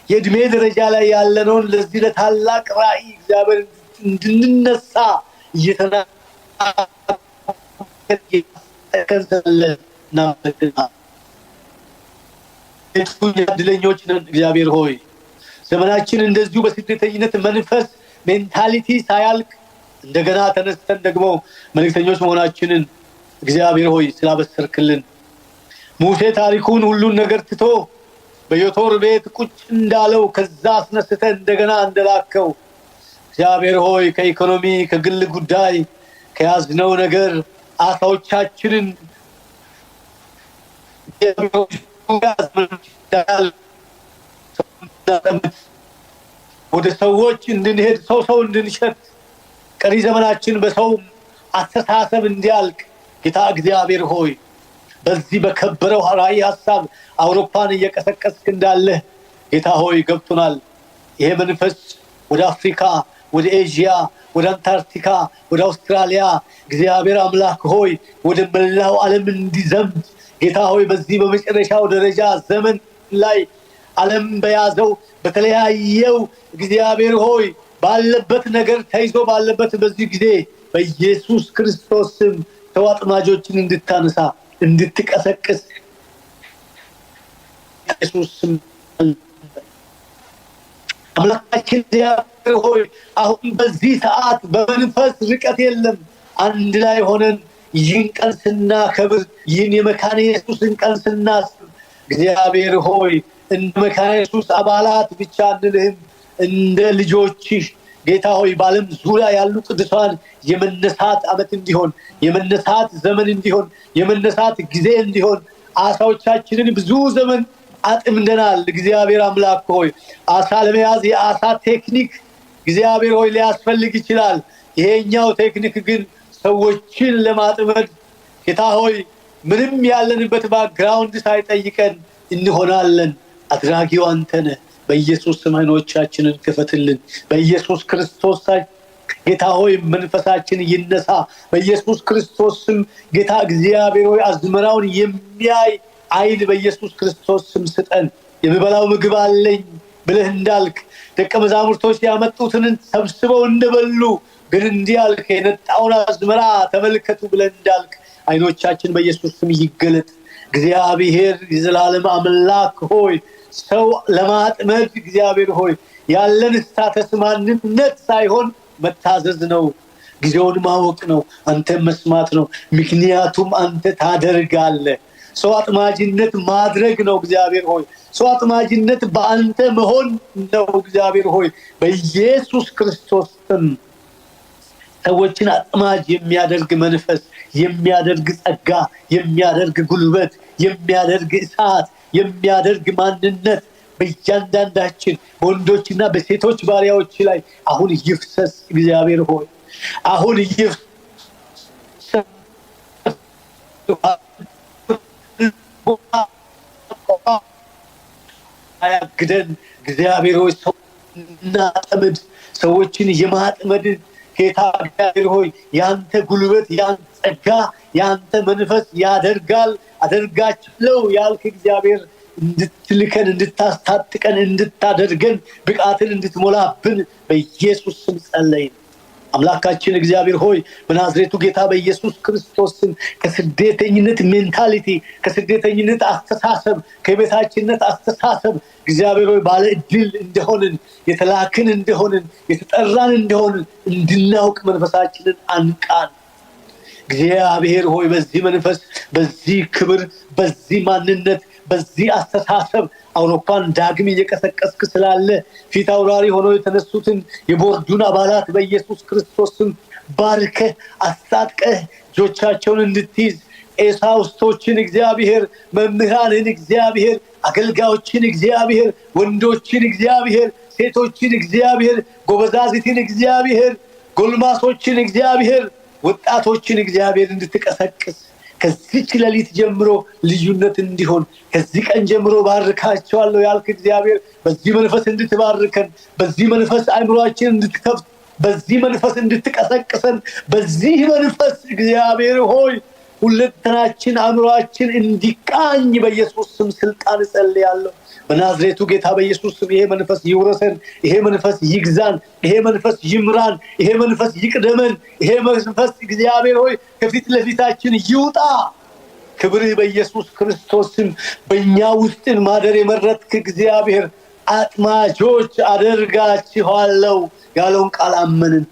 [SPEAKER 2] የእድሜ ደረጃ ላይ ያለነውን ለዚህ ለታላቅ ራእይ እግዚአብሔር እንድንነሳ እየተናገርከን ስላለ እናመሰግናለን። እድለኞች ነን እግዚአብሔር ሆይ። ዘመናችን እንደዚሁ በስደተኝነት መንፈስ mentality ሳያልቅ እንደገና ተነስተን ደግሞ መልእክተኞች መሆናችንን እግዚአብሔር ሆይ ስላበሰርክልን፣ ሙሴ ታሪኩን ሁሉን ነገር ትቶ በዮቶር ቤት ቁጭ እንዳለው ከዛ አስነስተህ እንደገና እንደላከው፣ እግዚአብሔር ሆይ ከኢኮኖሚ፣ ከግል ጉዳይ፣ ከያዝነው ነገር አሳዎቻችንን ወደ ሰዎች እንድንሄድ፣ ሰው ሰው እንድንሸት፣ ቀሪ ዘመናችን በሰው አስተሳሰብ እንዲያልቅ፣ ጌታ እግዚአብሔር ሆይ በዚህ በከበረው ራእይ ሀሳብ አውሮፓን እየቀሰቀስክ እንዳለህ ጌታ ሆይ ገብቶናል። ይሄ መንፈስ ወደ አፍሪካ፣ ወደ ኤዥያ፣ ወደ አንታርክቲካ፣ ወደ አውስትራሊያ፣ እግዚአብሔር አምላክ ሆይ ወደ መላው ዓለም እንዲዘምት፣ ጌታ ሆይ በዚህ በመጨረሻው ደረጃ ዘመን ላይ ዓለም በያዘው በተለያየው እግዚአብሔር ሆይ ባለበት ነገር ተይዞ ባለበት በዚህ ጊዜ በኢየሱስ ክርስቶስ ስም ሰው አጥማጆችን እንድታነሳ፣ እንድትቀሰቅስ ኢየሱስ ስም። አምላካችን እግዚአብሔር ሆይ አሁን በዚህ ሰዓት በመንፈስ ርቀት የለም። አንድ ላይ ሆነን ይህን ቀን ስናከብር፣ ይህን የመካነ ኢየሱስን ቀን ስናስብ፣ እግዚአብሔር ሆይ እንደ መካነ ኢየሱስ አባላት ብቻ አንልህም። እንደ ልጆችህ ጌታ ሆይ በዓለም ዙሪያ ያሉ ቅዱሳን የመነሳት ዓመት እንዲሆን፣ የመነሳት ዘመን እንዲሆን፣ የመነሳት ጊዜ እንዲሆን። አሳዎቻችንን ብዙ ዘመን አጥምደናል። እግዚአብሔር አምላክ ሆይ አሳ ለመያዝ የአሳ ቴክኒክ እግዚአብሔር ሆይ ሊያስፈልግ ይችላል። ይሄኛው ቴክኒክ ግን ሰዎችን ለማጥመድ ጌታ ሆይ ምንም ያለንበት background ሳይጠይቀን እንሆናለን። አድራጊው አንተ ነህ። በኢየሱስ ስም አይኖቻችንን ክፈትልን። በኢየሱስ ክርስቶስ ጌታ ሆይ መንፈሳችን ይነሳ። በኢየሱስ ክርስቶስ ስም ጌታ እግዚአብሔር ሆይ አዝመራውን የሚያይ አይን በኢየሱስ ክርስቶስ ስም ስጠን። የምበላው ምግብ አለኝ ብለህ እንዳልክ፣ ደቀ መዛሙርቶች ያመጡትን ሰብስበው እንደበሉ ግን እንዲህ አልክ፣ የነጣውን አዝመራ ተመልከቱ ብለህ እንዳልክ አይኖቻችን በኢየሱስ ስም ይገለጥ። እግዚአብሔር የዘላለም አምላክ ሆይ ሰው ለማጥመድ እግዚአብሔር ሆይ ያለን status ማንነት ሳይሆን መታዘዝ ነው። ጊዜውን ማወቅ ነው። አንተ መስማት ነው። ምክንያቱም አንተ ታደርጋለህ። ሰው አጥማጅነት ማድረግ ነው። እግዚአብሔር ሆይ ሰው አጥማጅነት በአንተ መሆን ነው። እግዚአብሔር ሆይ በኢየሱስ ክርስቶስ ስም ሰዎችን አጥማጅ የሚያደርግ መንፈስ፣ የሚያደርግ ጸጋ፣ የሚያደርግ ጉልበት፣ የሚያደርግ እሳት፣ የሚያደርግ ማንነት በእያንዳንዳችን በወንዶችና በሴቶች ባሪያዎች ላይ አሁን ይፍሰስ። እግዚአብሔር ሆይ አሁን ይፍሰስ። አያግደን እግዚአብሔር ሆይ ሰው እናጠምድ። ሰዎችን የማጥመድ ጌታ እግዚአብሔር ሆይ ያንተ ጉልበት፣ ያንተ ጸጋ፣ ያንተ መንፈስ ያደርጋል። አደርጋችለው ያልክ እግዚአብሔር እንድትልከን፣ እንድታስታጥቀን፣ እንድታደርገን፣ ብቃትን እንድትሞላብን በኢየሱስ ስም ጸለይን። አምላካችን እግዚአብሔር ሆይ በናዝሬቱ ጌታ በኢየሱስ ክርስቶስ ስም ከስደተኝነት mentality፣ ከስደተኝነት አስተሳሰብ፣ ከቤታችንነት አስተሳሰብ እግዚአብሔር ሆይ ባለ እድል እንደሆንን፣ የተላክን እንደሆንን፣ የተጠራን እንደሆንን እንድናውቅ መንፈሳችንን አንቃን። እግዚአብሔር ሆይ በዚህ መንፈስ፣ በዚህ ክብር፣ በዚህ ማንነት፣ በዚህ አስተሳሰብ አውሮፓን ዳግም እየቀሰቀስክ ስላለ ፊት አውራሪ ሆነው የተነሱትን የቦርዱን አባላት በኢየሱስ ክርስቶስ ስም ባርከህ አስታጥቀህ እጆቻቸውን እንድትይዝ፣ ቀሳውስቶችን እግዚአብሔር፣ መምህራንን እግዚአብሔር፣ አገልጋዮችን እግዚአብሔር፣ ወንዶችን እግዚአብሔር፣ ሴቶችን እግዚአብሔር፣ ጎበዛዝትን እግዚአብሔር፣ ጎልማሶችን እግዚአብሔር፣ ወጣቶችን እግዚአብሔር እንድትቀሰቅስ፣ ከዚች ሌሊት ጀምሮ ልዩነት እንዲሆን፣ ከዚህ ቀን ጀምሮ ባርካቸዋለሁ ያልክ እግዚአብሔር በዚህ መንፈስ እንድትባርከን፣ በዚህ መንፈስ አእምሯችን እንድትከፍት በዚህ መንፈስ እንድትቀሰቅሰን፣ በዚህ መንፈስ እግዚአብሔር ሆይ ሁለንተናችን አእምሯችን እንዲቃኝ በኢየሱስ ስም ስልጣን እጸልያለሁ። በናዝሬቱ ጌታ በኢየሱስ ስም ይሄ መንፈስ ይውረሰን፣ ይሄ መንፈስ ይግዛን፣ ይሄ መንፈስ ይምራን፣ ይሄ መንፈስ ይቅደመን፣ ይሄ መንፈስ እግዚአብሔር ሆይ ከፊት ለፊታችን ይውጣ። ክብርህ በኢየሱስ ክርስቶስ ስም በእኛ ውስጥን ማደር የመረጥክ እግዚአብሔር አጥማጆች አደርጋችኋለሁ ያለውን ቃል አመንን።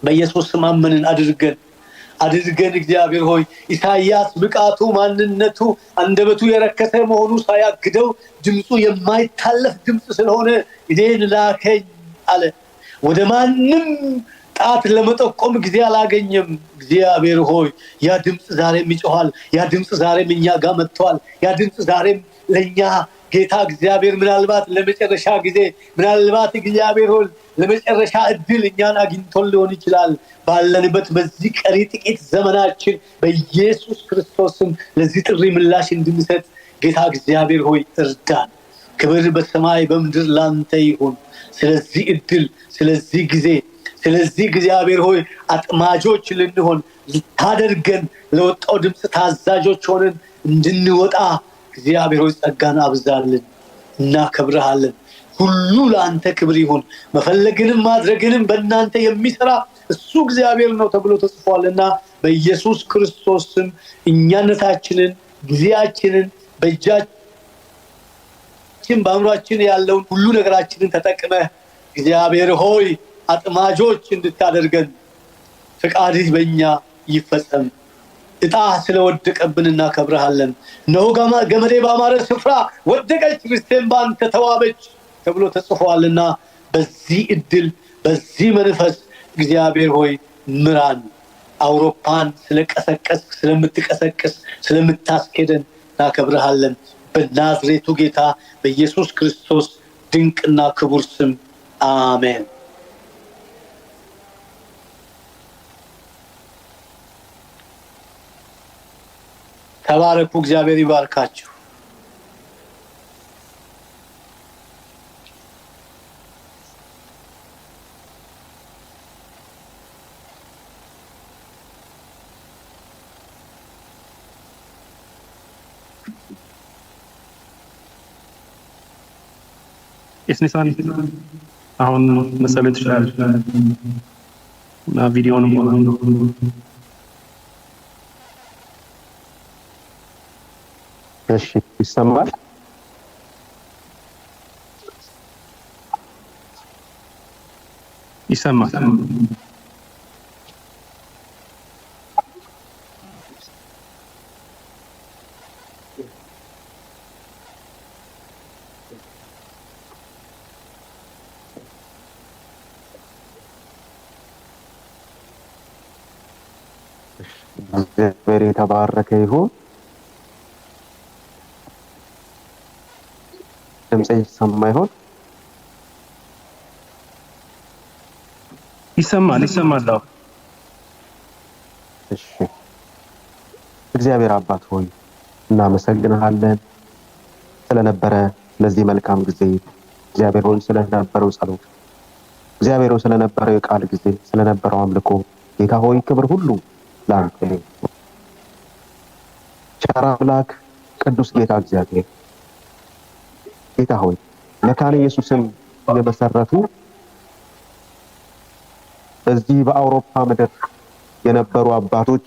[SPEAKER 2] በኢየሱስ ስም አመንን። አድርገን አድርገን እግዚአብሔር ሆይ ኢሳይያስ ብቃቱ፣ ማንነቱ፣ አንደበቱ የረከሰ መሆኑ ሳያግደው ድምፁ የማይታለፍ ድምፅ ስለሆነ እኔን ላከኝ አለ። ወደ ማንም ጣት ለመጠቆም ጊዜ አላገኘም። እግዚአብሔር ሆይ ያ ድምፅ ዛሬም ይጮሃል። ያ ድምፅ ዛሬም እኛ ጋር መጥቷል። ያ ድምፅ ዛሬም ለእኛ ጌታ እግዚአብሔር ምናልባት ለመጨረሻ ጊዜ፣ ምናልባት እግዚአብሔር ሆይ ለመጨረሻ እድል እኛን አግኝቶን ሊሆን ይችላል። ባለንበት በዚህ ቀሪ ጥቂት ዘመናችን በኢየሱስ ክርስቶስም ለዚህ ጥሪ ምላሽ እንድንሰጥ ጌታ እግዚአብሔር ሆይ እርዳን። ክብር በሰማይ በምድር ላንተ ይሁን። ስለዚህ እድል፣ ስለዚህ ጊዜ፣ ስለዚህ እግዚአብሔር ሆይ አጥማጆች ልንሆን ልታደርገን ለወጣው ድምፅ ታዛዦች ሆነን እንድንወጣ እግዚአብሔር ሆይ ጸጋን አብዛልን። እናከብርሃለን። ሁሉ ለአንተ ክብር ይሁን። መፈለግንም ማድረግንም በእናንተ የሚሰራ እሱ እግዚአብሔር ነው ተብሎ ተጽፏልና በኢየሱስ ክርስቶስ ስም እኛነታችንን፣ ጊዜያችንን፣ በእጃችን በአእምሯችን ያለውን ሁሉ ነገራችንን ተጠቅመህ እግዚአብሔር ሆይ አጥማጆች እንድታደርገን ፍቃድህ በእኛ ይፈጸም። እጣ ስለወደቀብን እናከብርሃለን። እነሆ ገመዴ ባማረ ስፍራ ወደቀች፣ ርስቴም በአንተ ተዋበች ተብሎ ተጽፏልና በዚህ እድል በዚህ መንፈስ እግዚአብሔር ሆይ ምራን። አውሮፓን ስለቀሰቀስክ፣ ስለምትቀሰቅስ፣ ስለምታስኬደን እናከብርሃለን። በናዝሬቱ ጌታ በኢየሱስ ክርስቶስ ድንቅና ክቡር ስም አሜን። ተባረኩ። እግዚአብሔር ይባርካችሁ።
[SPEAKER 3] ቄስ ኒሳን አሁን መጸለይ ትችላለህ እና ቪዲዮንም
[SPEAKER 4] እሺ፣ ይሰማል?
[SPEAKER 3] ይሰማል።
[SPEAKER 4] እግዚአብሔር የተባረከ ይሁን። ድምጼ ይሰማ ይሆን?
[SPEAKER 3] ይሰማል ይሰማል። አዎ።
[SPEAKER 4] እሺ። እግዚአብሔር አባት ሆይ እናመሰግንሃለን ስለነበረ ለዚህ መልካም ጊዜ፣ እግዚአብሔር ሆይ ስለነበረው ጸሎት፣ እግዚአብሔር ሆይ ስለነበረው የቃል ጊዜ፣ ስለነበረው አምልኮ፣ ጌታ ሆይ ክብር ሁሉ ላንተ ይሁን። ቸር አምላክ ቅዱስ ጌታ እግዚአብሔር ጌታ ሆይ መካነ ኢየሱስን የመሰረቱ በዚህ በአውሮፓ ምድር የነበሩ አባቶች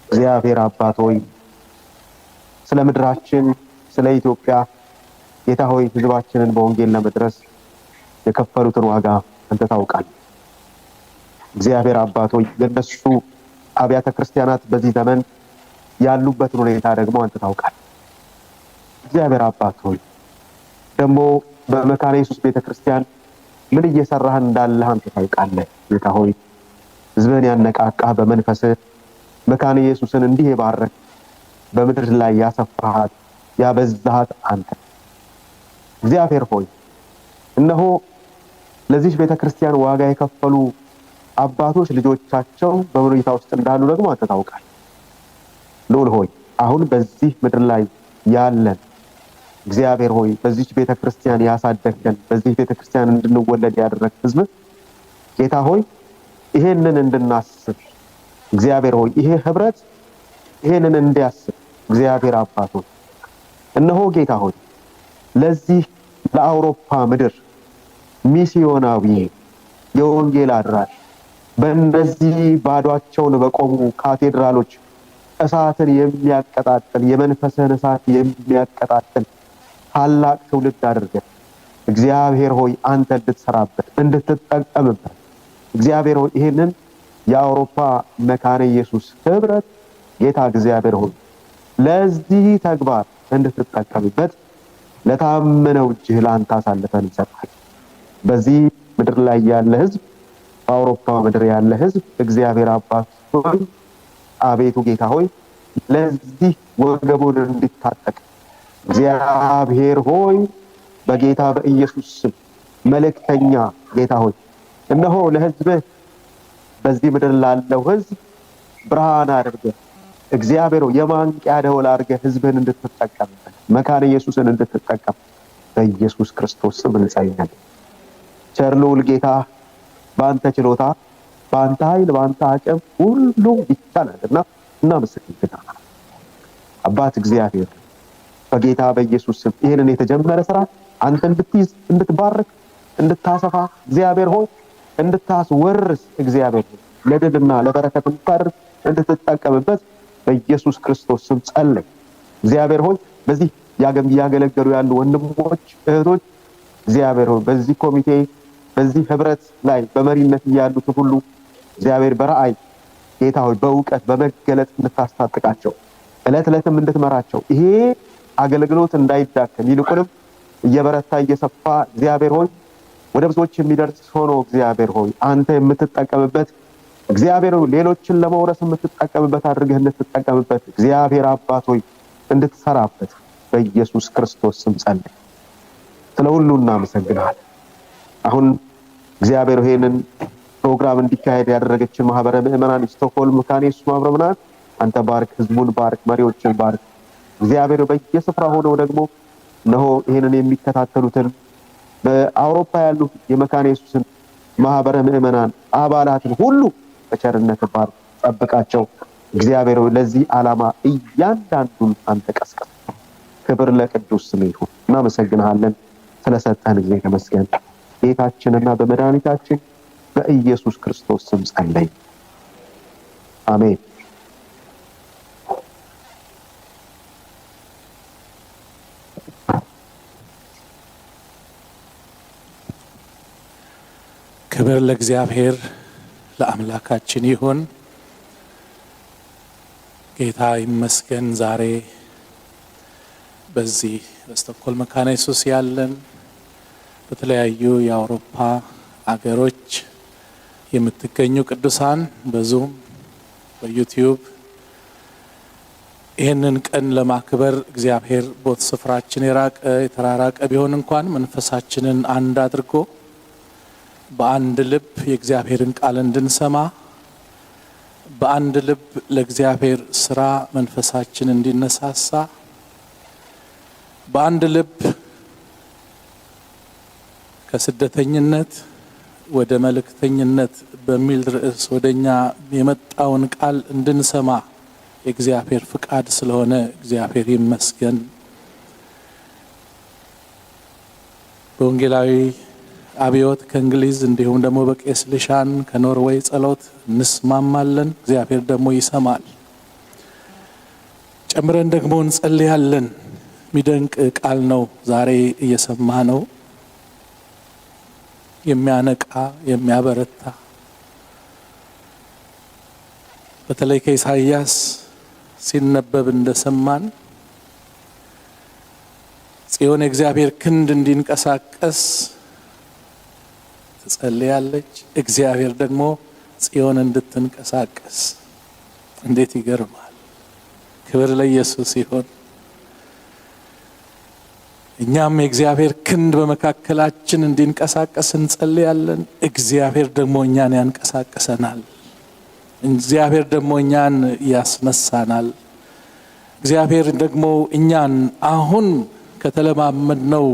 [SPEAKER 4] እግዚአብሔር አባት ሆይ ስለ ምድራችን ስለ ኢትዮጵያ ጌታ ሆይ ሕዝባችንን በወንጌል ለመድረስ የከፈሉትን ዋጋ አንተ ታውቃለህ። እግዚአብሔር አባት ሆይ የነሱ አብያተ ክርስቲያናት በዚህ ዘመን ያሉበትን ሁኔታ ደግሞ አንተ ታውቃለህ። እግዚአብሔር አባት ሆይ ደግሞ በመካነ ኢየሱስ ቤተክርስቲያን ምን እየሰራህ እንዳለህ አንተ ታውቃለህ። ጌታ ሆይ ሕዝብህን ያነቃቃህ በመንፈስህ መካነ ኢየሱስን እንዲህ የባረክ በምድር ላይ ያሰፋሃት ያበዛሃት አንተ እግዚአብሔር ሆይ እነሆ ለዚህ ቤተክርስቲያን ዋጋ የከፈሉ አባቶች ልጆቻቸው በምን ሁኔታ ውስጥ እንዳሉ ደግሞ አንተ ታውቃለህ። ልዑል ሆይ አሁን በዚህ ምድር ላይ ያለን እግዚአብሔር ሆይ በዚች ቤተክርስቲያን ያሳደግከን፣ በዚህ ቤተክርስቲያን እንድንወለድ ያደረግ ሕዝብ ጌታ ሆይ ይሄንን እንድናስብ እግዚአብሔር ሆይ ይሄ ህብረት ይሄንን እንዲያስብ እግዚአብሔር አባት ሆይ እነሆ ጌታ ሆይ ለዚህ ለአውሮፓ ምድር ሚስዮናዊ የወንጌል አድራሽ በእነዚህ ባዷቸውን በቆሙ ካቴድራሎች እሳትን የሚያቀጣጥል የመንፈስን እሳት የሚያቀጣጥል ታላቅ ትውልድ አድርገህ እግዚአብሔር ሆይ አንተ እንድትሰራበት እንድትጠቀምበት እግዚአብሔር ሆይ ይሄንን የአውሮፓ መካነ ኢየሱስ ህብረት ጌታ እግዚአብሔር ሆይ ለዚህ ተግባር እንድትጠቀምበት ለታመነው እጅህ ላንተ አሳልፈን እንሰጣለን። በዚህ ምድር ላይ ያለ ህዝብ፣ በአውሮፓ ምድር ያለ ህዝብ እግዚአብሔር አባት ሆይ አቤቱ ጌታ ሆይ ለዚህ ወገቡን እንዲታጠቅ እግዚአብሔር ሆይ በጌታ በኢየሱስ ስም መልእክተኛ ጌታ ሆይ እነሆ ለህዝብህ በዚህ ምድር ላለው ህዝብ ብርሃን አድርገህ እግዚአብሔር ሆይ የማንቂያ ደወል አድርገህ ህዝብህን እንድትጠቀምበት መካነ ኢየሱስን እንድትጠቀም በኢየሱስ ክርስቶስ ስም እንጸልያለን። ቸር ልዑል ጌታ በአንተ ችሎታ በአንተ ኃይል በአንተ አቅም ሁሉ ይቻላልና እናመሰግናለን። አባት እግዚአብሔር በጌታ በኢየሱስ ስም ይሄንን የተጀመረ ስራ አንተ እንድትይዝ እንድትባርክ እንድታሰፋ እግዚአብሔር ሆይ እንድታስወርስ እግዚአብሔር ሆይ ለድልና ለበረከት እንድታደርግ እንድትጠቀምበት በኢየሱስ ክርስቶስ ስም ጸለይ። እግዚአብሔር ሆይ በዚህ ያገለገሉ ያሉ ወንድሞች እህቶች እግዚአብሔር ሆይ በዚህ ኮሚቴ በዚህ ህብረት ላይ በመሪነት ያሉት ሁሉ እግዚአብሔር በራእይ ጌታ ሆይ በእውቀት በመገለጥ እንድታስታጥቃቸው እለት እለትም እንድትመራቸው ይሄ አገልግሎት እንዳይዳከም ይልቁንም እየበረታ እየሰፋ እግዚአብሔር ሆይ ወደ ብዙዎች የሚደርስ ሆኖ እግዚአብሔር ሆይ አንተ የምትጠቀምበት እግዚአብሔር ሆይ ሌሎችን ለመውረስ የምትጠቀምበት አድርገህ እንድትጠቀምበት እግዚአብሔር አባት ሆይ እንድትሰራበት በኢየሱስ ክርስቶስ ስም ጸልይ። ስለ ሁሉ እናመሰግናለን። አሁን እግዚአብሔር ይሄንን ፕሮግራም እንዲካሄድ ያደረገችን ማህበረ ምዕመናን ስቶክሆልም መካነ ኢየሱስ ማህበረ ምዕመናን አንተ ባርክ፣ ህዝቡን ባርክ፣ መሪዎችን ባርክ። እግዚአብሔር በየስፍራ ሆነው ደግሞ እነሆ ይሄንን የሚከታተሉትን በአውሮፓ ያሉ የመካነ ኢየሱስን ማህበረ ምዕመናን አባላትን ሁሉ በቸርነት ባርክ፣ ጠብቃቸው። እግዚአብሔር ለዚህ ዓላማ እያንዳንዱን አንተ ቀስቅስ። ክብር ለቅዱስ ስምህ ይሁን። እናመሰግንሃለን ስለሰጠን ጊዜ ተመስገን። ጌታችንና በመድኃኒታችን በኢየሱስ ክርስቶስ ስም ጸለይ፣ አሜን።
[SPEAKER 5] ክብር ለእግዚአብሔር ለአምላካችን ይሁን። ጌታ ይመስገን። ዛሬ በዚህ በስቶክሆልም መካነ ኢየሱስ ያለን በተለያዩ የአውሮፓ አገሮች የምትገኙ ቅዱሳን በዙም በዩቲዩብ ይህንን ቀን ለማክበር እግዚአብሔር ቦት ስፍራችን የራቀ የተራራቀ ቢሆን እንኳን መንፈሳችንን አንድ አድርጎ በአንድ ልብ የእግዚአብሔርን ቃል እንድንሰማ በአንድ ልብ ለእግዚአብሔር ስራ መንፈሳችን እንዲነሳሳ በአንድ ልብ ከስደተኝነት ወደ መልእክተኝነት በሚል ርዕስ ወደኛ የመጣውን ቃል እንድንሰማ የእግዚአብሔር ፍቃድ ስለሆነ እግዚአብሔር ይመስገን። በወንጌላዊ አብዮት ከእንግሊዝ እንዲሁም ደግሞ በቄስ ልሻን ከኖርዌይ ጸሎት እንስማማለን። እግዚአብሔር ደግሞ ይሰማል። ጨምረን ደግሞ እንጸልያለን። የሚደንቅ ቃል ነው ዛሬ እየሰማ ነው። የሚያነቃ የሚያበረታ በተለይ ከኢሳይያስ ሲነበብ እንደሰማን ጽዮን የእግዚአብሔር ክንድ እንዲንቀሳቀስ ትጸልያለች፣ እግዚአብሔር ደግሞ ጽዮን እንድትንቀሳቀስ። እንዴት ይገርማል! ክብር ለኢየሱስ ይሁን። እኛም የእግዚአብሔር ክንድ በመካከላችን እንዲንቀሳቀስ እንጸልያለን። እግዚአብሔር ደግሞ እኛን ያንቀሳቅሰናል። እግዚአብሔር ደግሞ እኛን ያስነሳናል። እግዚአብሔር ደግሞ እኛን አሁን ከተለማመድነው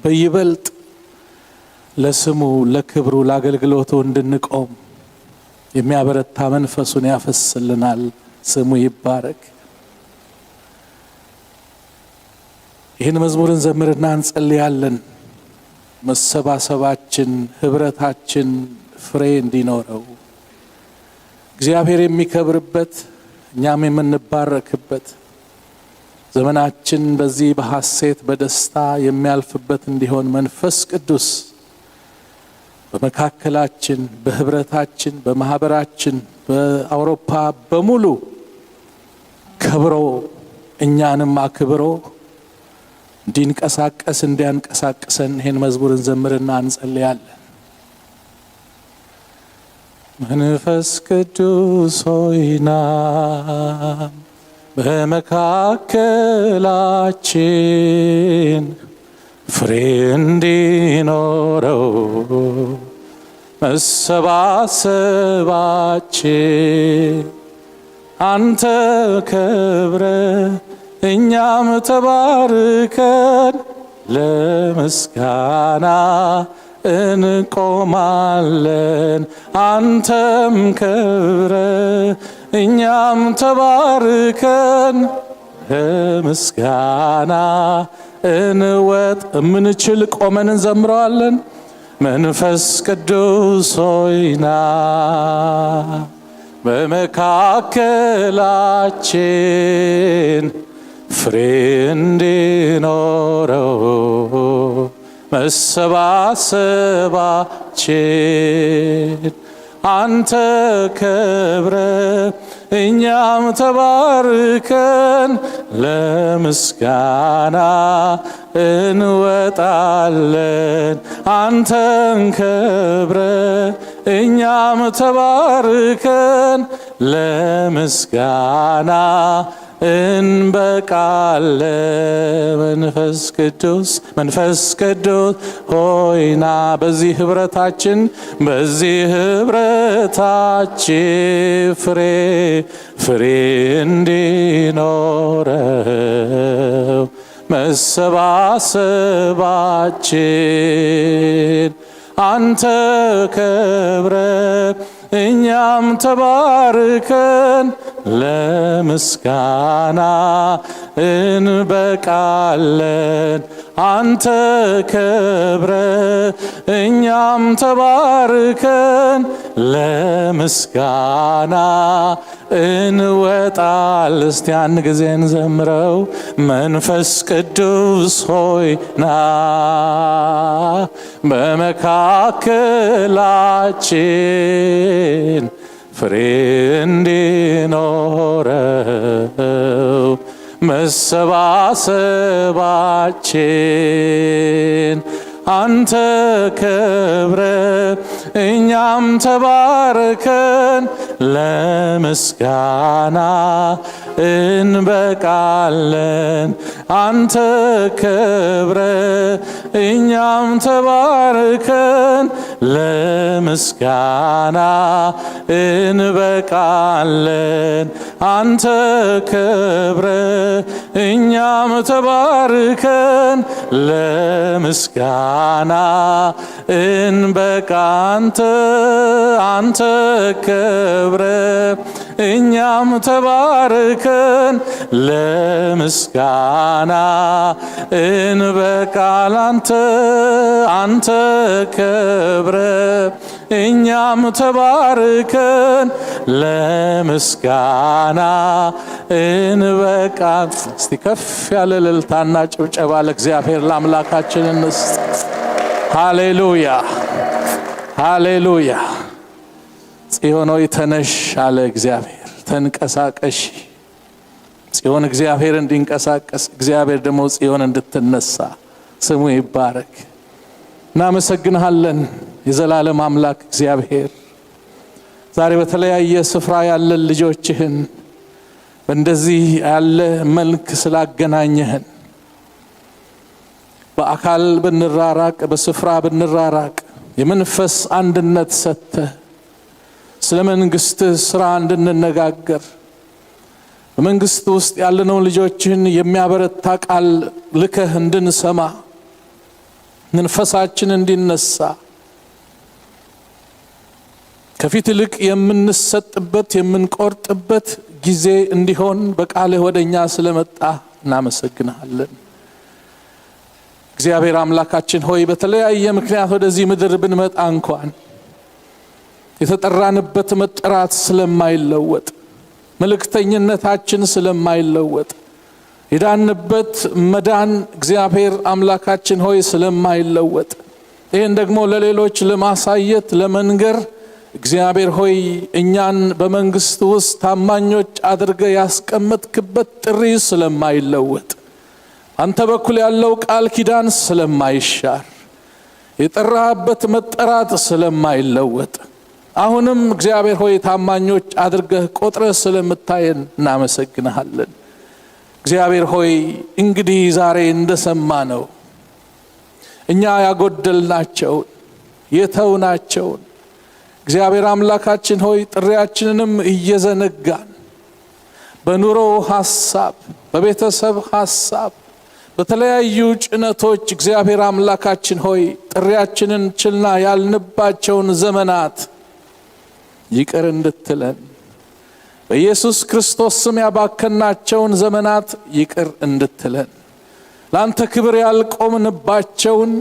[SPEAKER 5] በይበልጥ ለስሙ ለክብሩ ለአገልግሎቱ እንድንቆም የሚያበረታ መንፈሱን ያፈስልናል። ስሙ ይባረክ። ይህን መዝሙር እንዘምርና እንጸልያለን። መሰባሰባችን ህብረታችን ፍሬ እንዲኖረው፣ እግዚአብሔር የሚከብርበት፣ እኛም የምንባረክበት፣ ዘመናችን በዚህ በሐሴት በደስታ የሚያልፍበት እንዲሆን መንፈስ ቅዱስ በመካከላችን፣ በህብረታችን፣ በማህበራችን፣ በአውሮፓ በሙሉ ከብሮ እኛንም አክብሮ እንዲንቀሳቀስ እንዲያንቀሳቅሰን ይህን መዝሙር እንዘምርና እንጸልያለን። መንፈስ ቅዱስ ሆይ ና በመካከላችን፣ ፍሬ እንዲኖረው መሰባሰባችን፣ አንተ ከብረ እኛም ተባርከን ለምስጋና እንቆማለን። አንተም ከብረ እኛም ተባርከን ለምስጋና እንወጥ የምንችል ቆመን እንዘምረዋለን። መንፈስ ቅዱስ ሆይ ና በመካከላችን፣ ፍሬ እንዲኖረው መሰባሰባችን፣ አንተ ከብረ እኛም ተባርከን ለምስጋና እንወጣለን። አንተን ከብረ እኛም ተባርከን ለምስጋና እንበቃለን። መንፈስ ቅዱስ፣ መንፈስ ቅዱስ ሆይ ና በዚህ ህብረታችን ፍሬ እንዲኖረው መሰባሰባችን፣ አንተ ከብረ እኛም ተባርከን ለምስጋና እንበቃለን። አንተ ከብረ እኛም ተባርከን ለምስጋና እንወጣል። እስቲ አንድ ጊዜ እንዘምረው። መንፈስ ቅዱስ ሆይ ና በመካከላችን፣ ፍሬ እንዲኖረው መሰባሰባችን፣ አንተ ከብረ እኛም ተባርከን ለምስጋና እንበቃለን። አንተ ከብረ እኛም ተባርከን ለምስጋና እንበቃለን። አንተ ከብረ እኛም ተባርከን ለምስጋና እንበቃ። አንተ ከብረ እኛም ተባርከን ለምስጋና እንበቃል። አንተ ከብረ እኛም ተባርከን ለምስጋና እንበቃ። እስቲ ከፍ ያለ እልልታና ጭብጨባ ለእግዚአብሔር ለአምላካችን እንስጥ። ሃሌሉያ፣ ሃሌሉያ። ጽዮን ሆይ ተነሽ አለ እግዚአብሔር፣ ተንቀሳቀሽ። ጽዮን እግዚአብሔር እንዲንቀሳቀስ፣ እግዚአብሔር ደግሞ ጽዮን እንድትነሳ፣ ስሙ ይባረክ። እናመሰግንሃለን የዘላለም አምላክ እግዚአብሔር፣ ዛሬ በተለያየ ስፍራ ያለን ልጆችህን በእንደዚህ ያለ መልክ ስላገናኘህን፣ በአካል ብንራራቅ፣ በስፍራ ብንራራቅ፣ የመንፈስ አንድነት ሰጥተህ ስለ መንግስትህ ስራ እንድንነጋገር፣ በመንግስት ውስጥ ያለነውን ልጆችህን የሚያበረታ ቃል ልከህ እንድንሰማ፣ መንፈሳችን እንዲነሳ ከፊት ይልቅ የምንሰጥበት የምንቆርጥበት ጊዜ እንዲሆን በቃልህ ወደኛ ስለመጣ እናመሰግንሃለን። እግዚአብሔር አምላካችን ሆይ፣ በተለያየ ምክንያት ወደዚህ ምድር ብንመጣ እንኳን የተጠራንበት መጠራት ስለማይለወጥ፣ መልእክተኝነታችን ስለማይለወጥ፣ የዳንበት መዳን እግዚአብሔር አምላካችን ሆይ ስለማይለወጥ፣ ይህን ደግሞ ለሌሎች ለማሳየት፣ ለመንገር እግዚአብሔር ሆይ እኛን በመንግስት ውስጥ ታማኞች አድርገህ ያስቀመጥክበት ጥሪ ስለማይለወጥ፣ አንተ በኩል ያለው ቃል ኪዳን ስለማይሻር፣ የጠራህበት መጠራት ስለማይለወጥ፣ አሁንም እግዚአብሔር ሆይ ታማኞች አድርገህ ቆጥረህ ስለምታየን እናመሰግንሃለን። እግዚአብሔር ሆይ፣ እንግዲህ ዛሬ እንደሰማነው እኛ ያጎደልናቸውን፣ የተውናቸውን፣ እግዚአብሔር አምላካችን ሆይ ጥሪያችንንም እየዘነጋን በኑሮ ሐሳብ፣ በቤተሰብ ሐሳብ፣ በተለያዩ ጭነቶች እግዚአብሔር አምላካችን ሆይ ጥሪያችንን ችላ ያልንባቸውን ዘመናት ይቅር እንድትለን፣ በኢየሱስ ክርስቶስ ስም ያባከናቸውን ዘመናት ይቅር እንድትለን፣ ለአንተ ክብር ያልቆምንባቸውን፣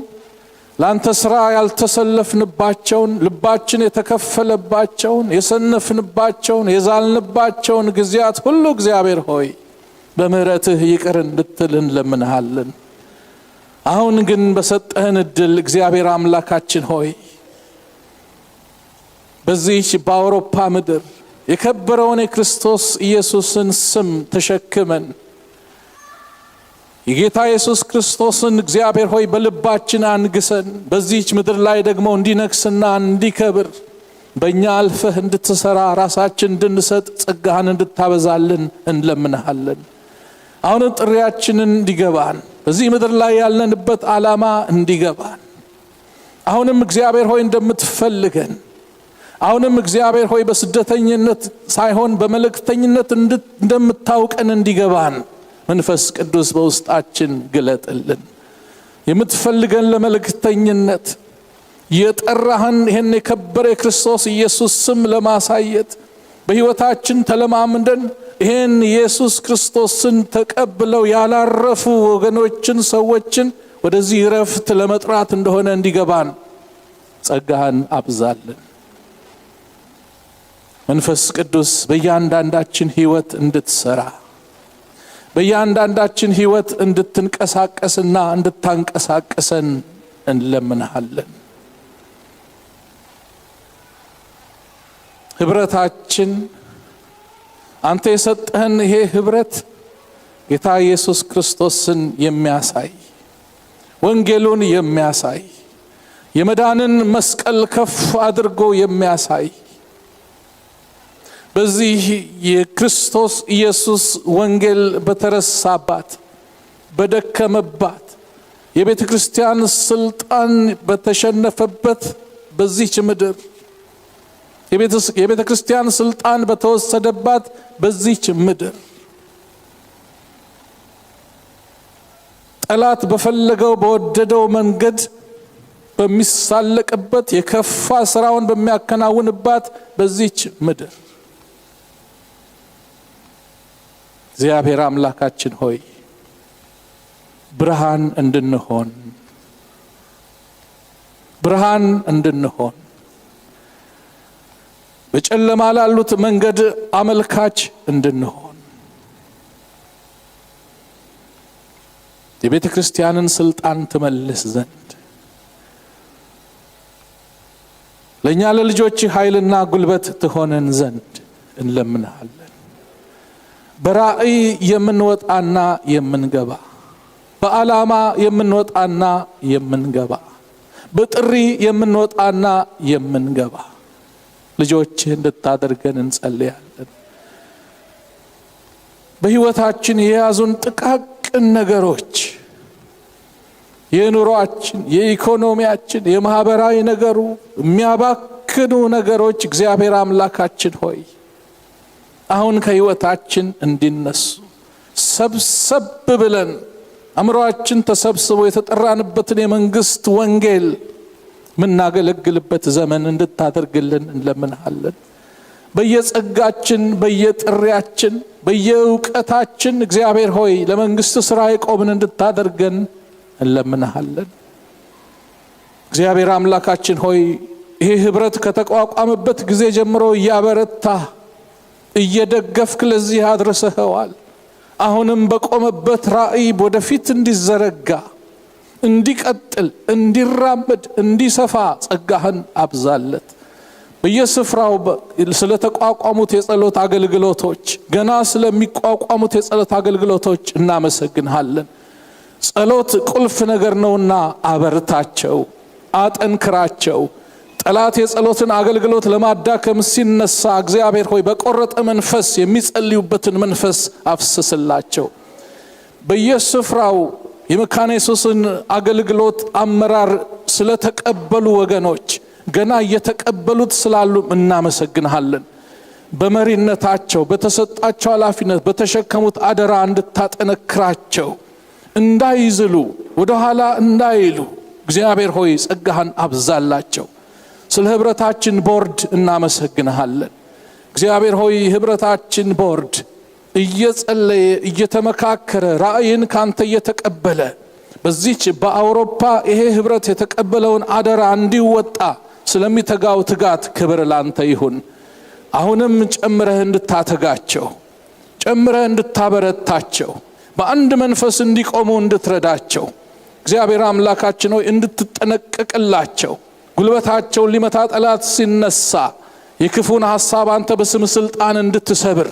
[SPEAKER 5] ለአንተ ስራ ያልተሰለፍንባቸውን፣ ልባችን የተከፈለባቸውን፣ የሰነፍንባቸውን፣ የዛልንባቸውን ጊዜያት ሁሉ እግዚአብሔር ሆይ በምሕረትህ ይቅር እንድትል እንለምንሃለን። አሁን ግን በሰጠህን እድል እግዚአብሔር አምላካችን ሆይ በዚህ በአውሮፓ ምድር የከበረውን የክርስቶስ ኢየሱስን ስም ተሸክመን፣ የጌታ ኢየሱስ ክርስቶስን እግዚአብሔር ሆይ በልባችን አንግሰን፣ በዚህች ምድር ላይ ደግሞ እንዲነግስና እንዲከብር በእኛ አልፈህ እንድትሰራ ራሳችን እንድንሰጥ ጸጋህን እንድታበዛልን እንለምንሃለን። አሁንም ጥሪያችንን እንዲገባን፣ በዚህ ምድር ላይ ያለንበት ዓላማ እንዲገባን፣ አሁንም እግዚአብሔር ሆይ እንደምትፈልገን፣ አሁንም እግዚአብሔር ሆይ በስደተኝነት ሳይሆን በመልእክተኝነት እንደምታውቀን እንዲገባን መንፈስ ቅዱስ በውስጣችን ግለጥልን። የምትፈልገን ለመልእክተኝነት፣ የጠራህን ይህን የከበረ የክርስቶስ ኢየሱስ ስም ለማሳየት፣ በሕይወታችን ተለማምደን ይህን ኢየሱስ ክርስቶስን ተቀብለው ያላረፉ ወገኖችን፣ ሰዎችን ወደዚህ ረፍት ለመጥራት እንደሆነ እንዲገባን ጸጋህን አብዛልን። መንፈስ ቅዱስ በእያንዳንዳችን ሕይወት እንድትሰራ፣ በእያንዳንዳችን ሕይወት እንድትንቀሳቀስና እንድታንቀሳቅሰን እንለምንሃለን። ህብረታችን፣ አንተ የሰጠህን ይሄ ህብረት ጌታ ኢየሱስ ክርስቶስን የሚያሳይ፣ ወንጌሉን የሚያሳይ፣ የመዳንን መስቀል ከፍ አድርጎ የሚያሳይ፣ በዚህ የክርስቶስ ኢየሱስ ወንጌል በተረሳባት፣ በደከመባት፣ የቤተ ክርስቲያን ስልጣን በተሸነፈበት በዚህች ምድር፣ የቤተ ክርስቲያን ስልጣን በተወሰደባት በዚህች ምድር፣ ጠላት በፈለገው በወደደው መንገድ በሚሳለቅበት፣ የከፋ ስራውን በሚያከናውንባት በዚህች ምድር እግዚአብሔር አምላካችን ሆይ ብርሃን እንድንሆን፣ ብርሃን እንድንሆን፣ በጨለማ ላሉት መንገድ አመልካች እንድንሆን፣ የቤተ ክርስቲያንን ስልጣን ትመልስ ዘንድ ለእኛ ለልጆች ኃይልና ጉልበት ትሆነን ዘንድ እንለምንሃለን። በራእይ የምንወጣና የምንገባ፣ በዓላማ የምንወጣና የምንገባ፣ በጥሪ የምንወጣና የምንገባ ልጆችህ እንድታደርገን እንጸልያለን። በሕይወታችን የያዙን ጥቃቅን ነገሮች፣ የኑሯችን፣ የኢኮኖሚያችን፣ የማህበራዊ ነገሩ የሚያባክኑ ነገሮች እግዚአብሔር አምላካችን ሆይ አሁን ከሕይወታችን እንዲነሱ፣ ሰብሰብ ብለን አእምሮአችን ተሰብስቦ የተጠራንበትን የመንግስት ወንጌል ምናገለግልበት ዘመን እንድታደርግልን እንለምንሃለን። በየጸጋችን፣ በየጥሪያችን፣ በየእውቀታችን እግዚአብሔር ሆይ ለመንግስት ስራ የቆምን እንድታደርገን እንለምንሃለን። እግዚአብሔር አምላካችን ሆይ፣ ይህ ህብረት ከተቋቋመበት ጊዜ ጀምሮ እያበረታ፣ እየደገፍክ ለዚህ አድርሰኸዋል። አሁንም በቆመበት ራእይ ወደፊት እንዲዘረጋ፣ እንዲቀጥል፣ እንዲራመድ፣ እንዲሰፋ ጸጋህን አብዛለት። በየስፍራው ስለተቋቋሙት የጸሎት አገልግሎቶች፣ ገና ስለሚቋቋሙት የጸሎት አገልግሎቶች እናመሰግንሃለን። ጸሎት ቁልፍ ነገር ነውና አበርታቸው፣ አጠንክራቸው። ጠላት የጸሎትን አገልግሎት ለማዳከም ሲነሳ እግዚአብሔር ሆይ በቆረጠ መንፈስ የሚጸልዩበትን መንፈስ አፍስስላቸው። በየስፍራው የመካነ ኢየሱስን አገልግሎት አመራር ስለተቀበሉ ወገኖች፣ ገና እየተቀበሉት ስላሉ እናመሰግንሃለን። በመሪነታቸው በተሰጣቸው ኃላፊነት፣ በተሸከሙት አደራ እንድታጠነክራቸው፣ እንዳይዝሉ፣ ወደኋላ እንዳይሉ እግዚአብሔር ሆይ ጸጋህን አብዛላቸው። ስለ ህብረታችን ቦርድ እናመሰግንሃለን። እግዚአብሔር ሆይ፣ ህብረታችን ቦርድ እየጸለየ፣ እየተመካከረ፣ ራእይን ካንተ እየተቀበለ በዚች በአውሮፓ ይሄ ህብረት የተቀበለውን አደራ እንዲወጣ ስለሚተጋው ትጋት ክብር ላንተ ይሁን። አሁንም ጨምረህ እንድታተጋቸው፣ ጨምረህ እንድታበረታቸው፣ በአንድ መንፈስ እንዲቆሙ እንድትረዳቸው፣ እግዚአብሔር አምላካችን ሆይ እንድትጠነቀቅላቸው፣ ጉልበታቸውን ሊመታ ጠላት ሲነሳ የክፉን ሐሳብ አንተ በስም ስልጣን እንድትሰብር፣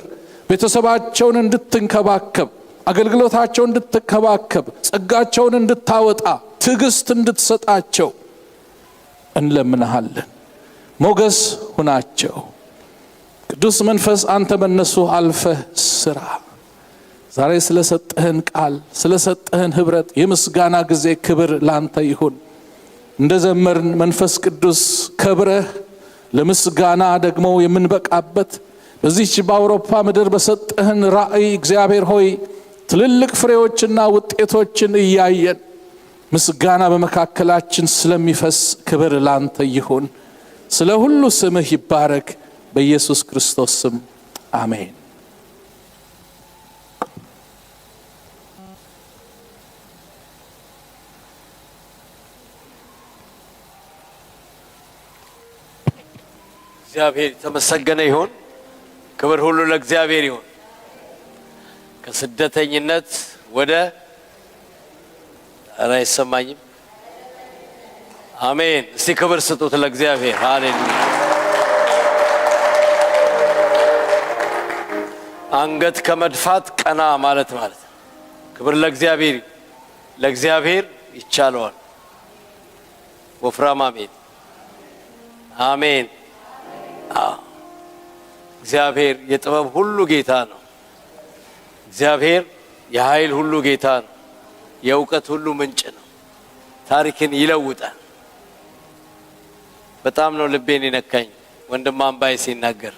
[SPEAKER 5] ቤተሰባቸውን እንድትንከባከብ፣ አገልግሎታቸውን እንድትከባከብ፣ ጸጋቸውን እንድታወጣ፣ ትዕግስት እንድትሰጣቸው እንለምንሃለን። ሞገስ ሁናቸው። ቅዱስ መንፈስ አንተ በእነሱ አልፈህ ስራ። ዛሬ ስለሰጠህን ቃል፣ ስለሰጠህን ህብረት፣ የምስጋና ጊዜ ክብር ላንተ ይሁን። እንደ ዘመርን መንፈስ ቅዱስ ከብረህ ለምስጋና ደግሞ የምንበቃበት፣ በዚህች በአውሮፓ ምድር በሰጠህን ራእይ እግዚአብሔር ሆይ ትልልቅ ፍሬዎችና ውጤቶችን እያየን ምስጋና በመካከላችን ስለሚፈስ ክብር ላንተ ይሁን። ስለ ሁሉ ስምህ ይባረክ። በኢየሱስ ክርስቶስ ስም አሜን።
[SPEAKER 6] እግዚአብሔር የተመሰገነ ይሁን። ክብር ሁሉ ለእግዚአብሔር ይሁን። ከስደተኝነት ወደ፣ ኧረ አይሰማኝም። አሜን። እስቲ ክብር ስጡት ለእግዚአብሔር። ሃሌሉያ። አንገት ከመድፋት ቀና ማለት ማለት ነው። ክብር ለእግዚአብሔር። ለእግዚአብሔር ይቻለዋል። ወፍራም አሜን፣ አሜን። አዎ፣ እግዚአብሔር የጥበብ ሁሉ ጌታ ነው። እግዚአብሔር የኃይል ሁሉ ጌታ ነው። የእውቀት ሁሉ ምንጭ ነው። ታሪክን ይለውጣል። በጣም ነው ልቤን የነካኝ ወንድም አምባዬ ሲናገር።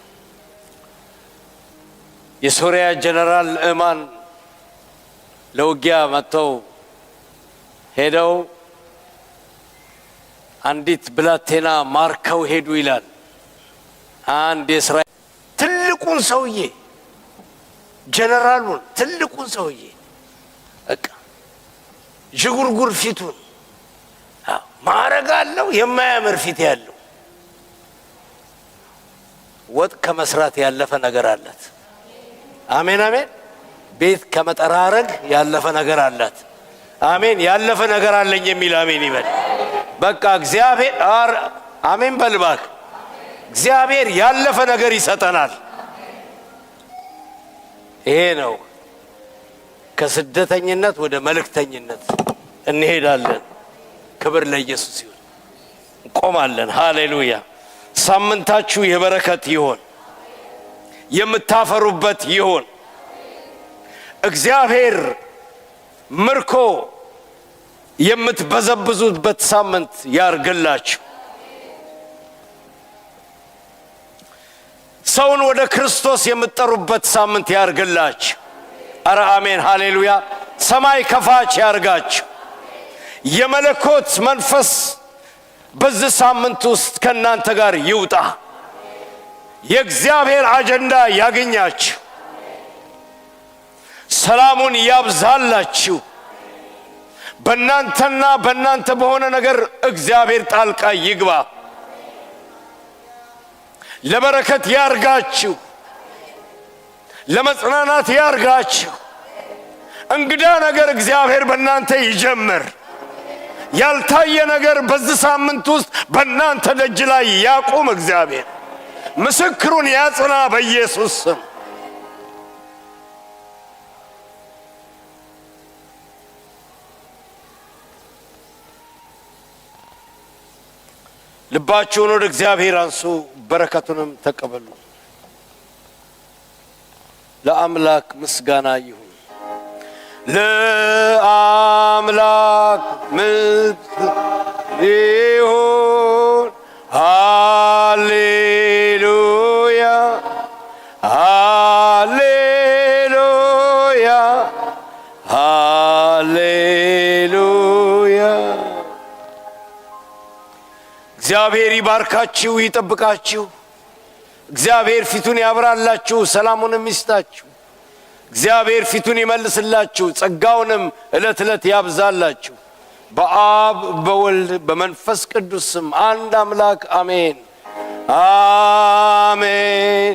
[SPEAKER 6] የሶሪያ ጀነራል ንዕማን ለውጊያ መጥተው ሄደው አንዲት ብላቴና ማርከው ሄዱ ይላል። አንድ የእስራኤል ትልቁን ሰውዬ፣ ጀነራሉን፣ ትልቁን ሰውዬ፣ በቃ ዥጉርጉር ፊቱን፣ ማዕረግ አለው፣ የማያምር ፊት ያለው፣ ወጥ ከመስራት ያለፈ ነገር አላት። አሜን አሜን። ቤት ከመጠራረግ ያለፈ ነገር አላት። አሜን። ያለፈ ነገር አለኝ የሚል አሜን ይበል። በቃ እግዚአብሔር፣ አሜን በል እባክህ። እግዚአብሔር ያለፈ ነገር ይሰጠናል። ይሄ ነው። ከስደተኝነት ወደ መልእክተኝነት እንሄዳለን። ክብር ለኢየሱስ ይሁን። እንቆማለን። ሃሌሉያ። ሳምንታችሁ የበረከት ይሁን፣ የምታፈሩበት ይሁን። እግዚአብሔር ምርኮ የምትበዘብዙበት ሳምንት ያርግላችሁ። ሰውን ወደ ክርስቶስ የምትጠሩበት ሳምንት ያርግላችሁ። አረ አሜን ሃሌሉያ። ሰማይ ከፋች ያርጋችሁ። የመለኮት መንፈስ በዚህ ሳምንት ውስጥ ከእናንተ ጋር ይውጣ። የእግዚአብሔር አጀንዳ ያገኛችሁ፣ ሰላሙን ያብዛላችሁ። በእናንተና በእናንተ በሆነ ነገር እግዚአብሔር ጣልቃ ይግባ። ለበረከት ያርጋችሁ፣ ለመጽናናት ያርጋችሁ። እንግዳ ነገር እግዚአብሔር በእናንተ ይጀምር። ያልታየ ነገር በዚህ ሳምንት ውስጥ በእናንተ ደጅ ላይ ያቁም። እግዚአብሔር ምስክሩን ያጽና በኢየሱስ ስም። ልባችሁን ወደ እግዚአብሔር አንሱ፣ በረከቱንም ተቀበሉ። ለአምላክ ምስጋና ይሁን። ለአምላክ ምስጋና ይሁን። ሃሌሉያ፣ ሃሌሉያ፣ ሃሌሉያ። እግዚአብሔር ይባርካችሁ፣ ይጠብቃችሁ። እግዚአብሔር ፊቱን ያብራላችሁ፣ ሰላሙንም ይስጣችሁ። እግዚአብሔር ፊቱን ይመልስላችሁ፣ ጸጋውንም ዕለት ዕለት ያብዛላችሁ። በአብ በወልድ በመንፈስ ቅዱስ ስም አንድ አምላክ አሜን፣ አሜን።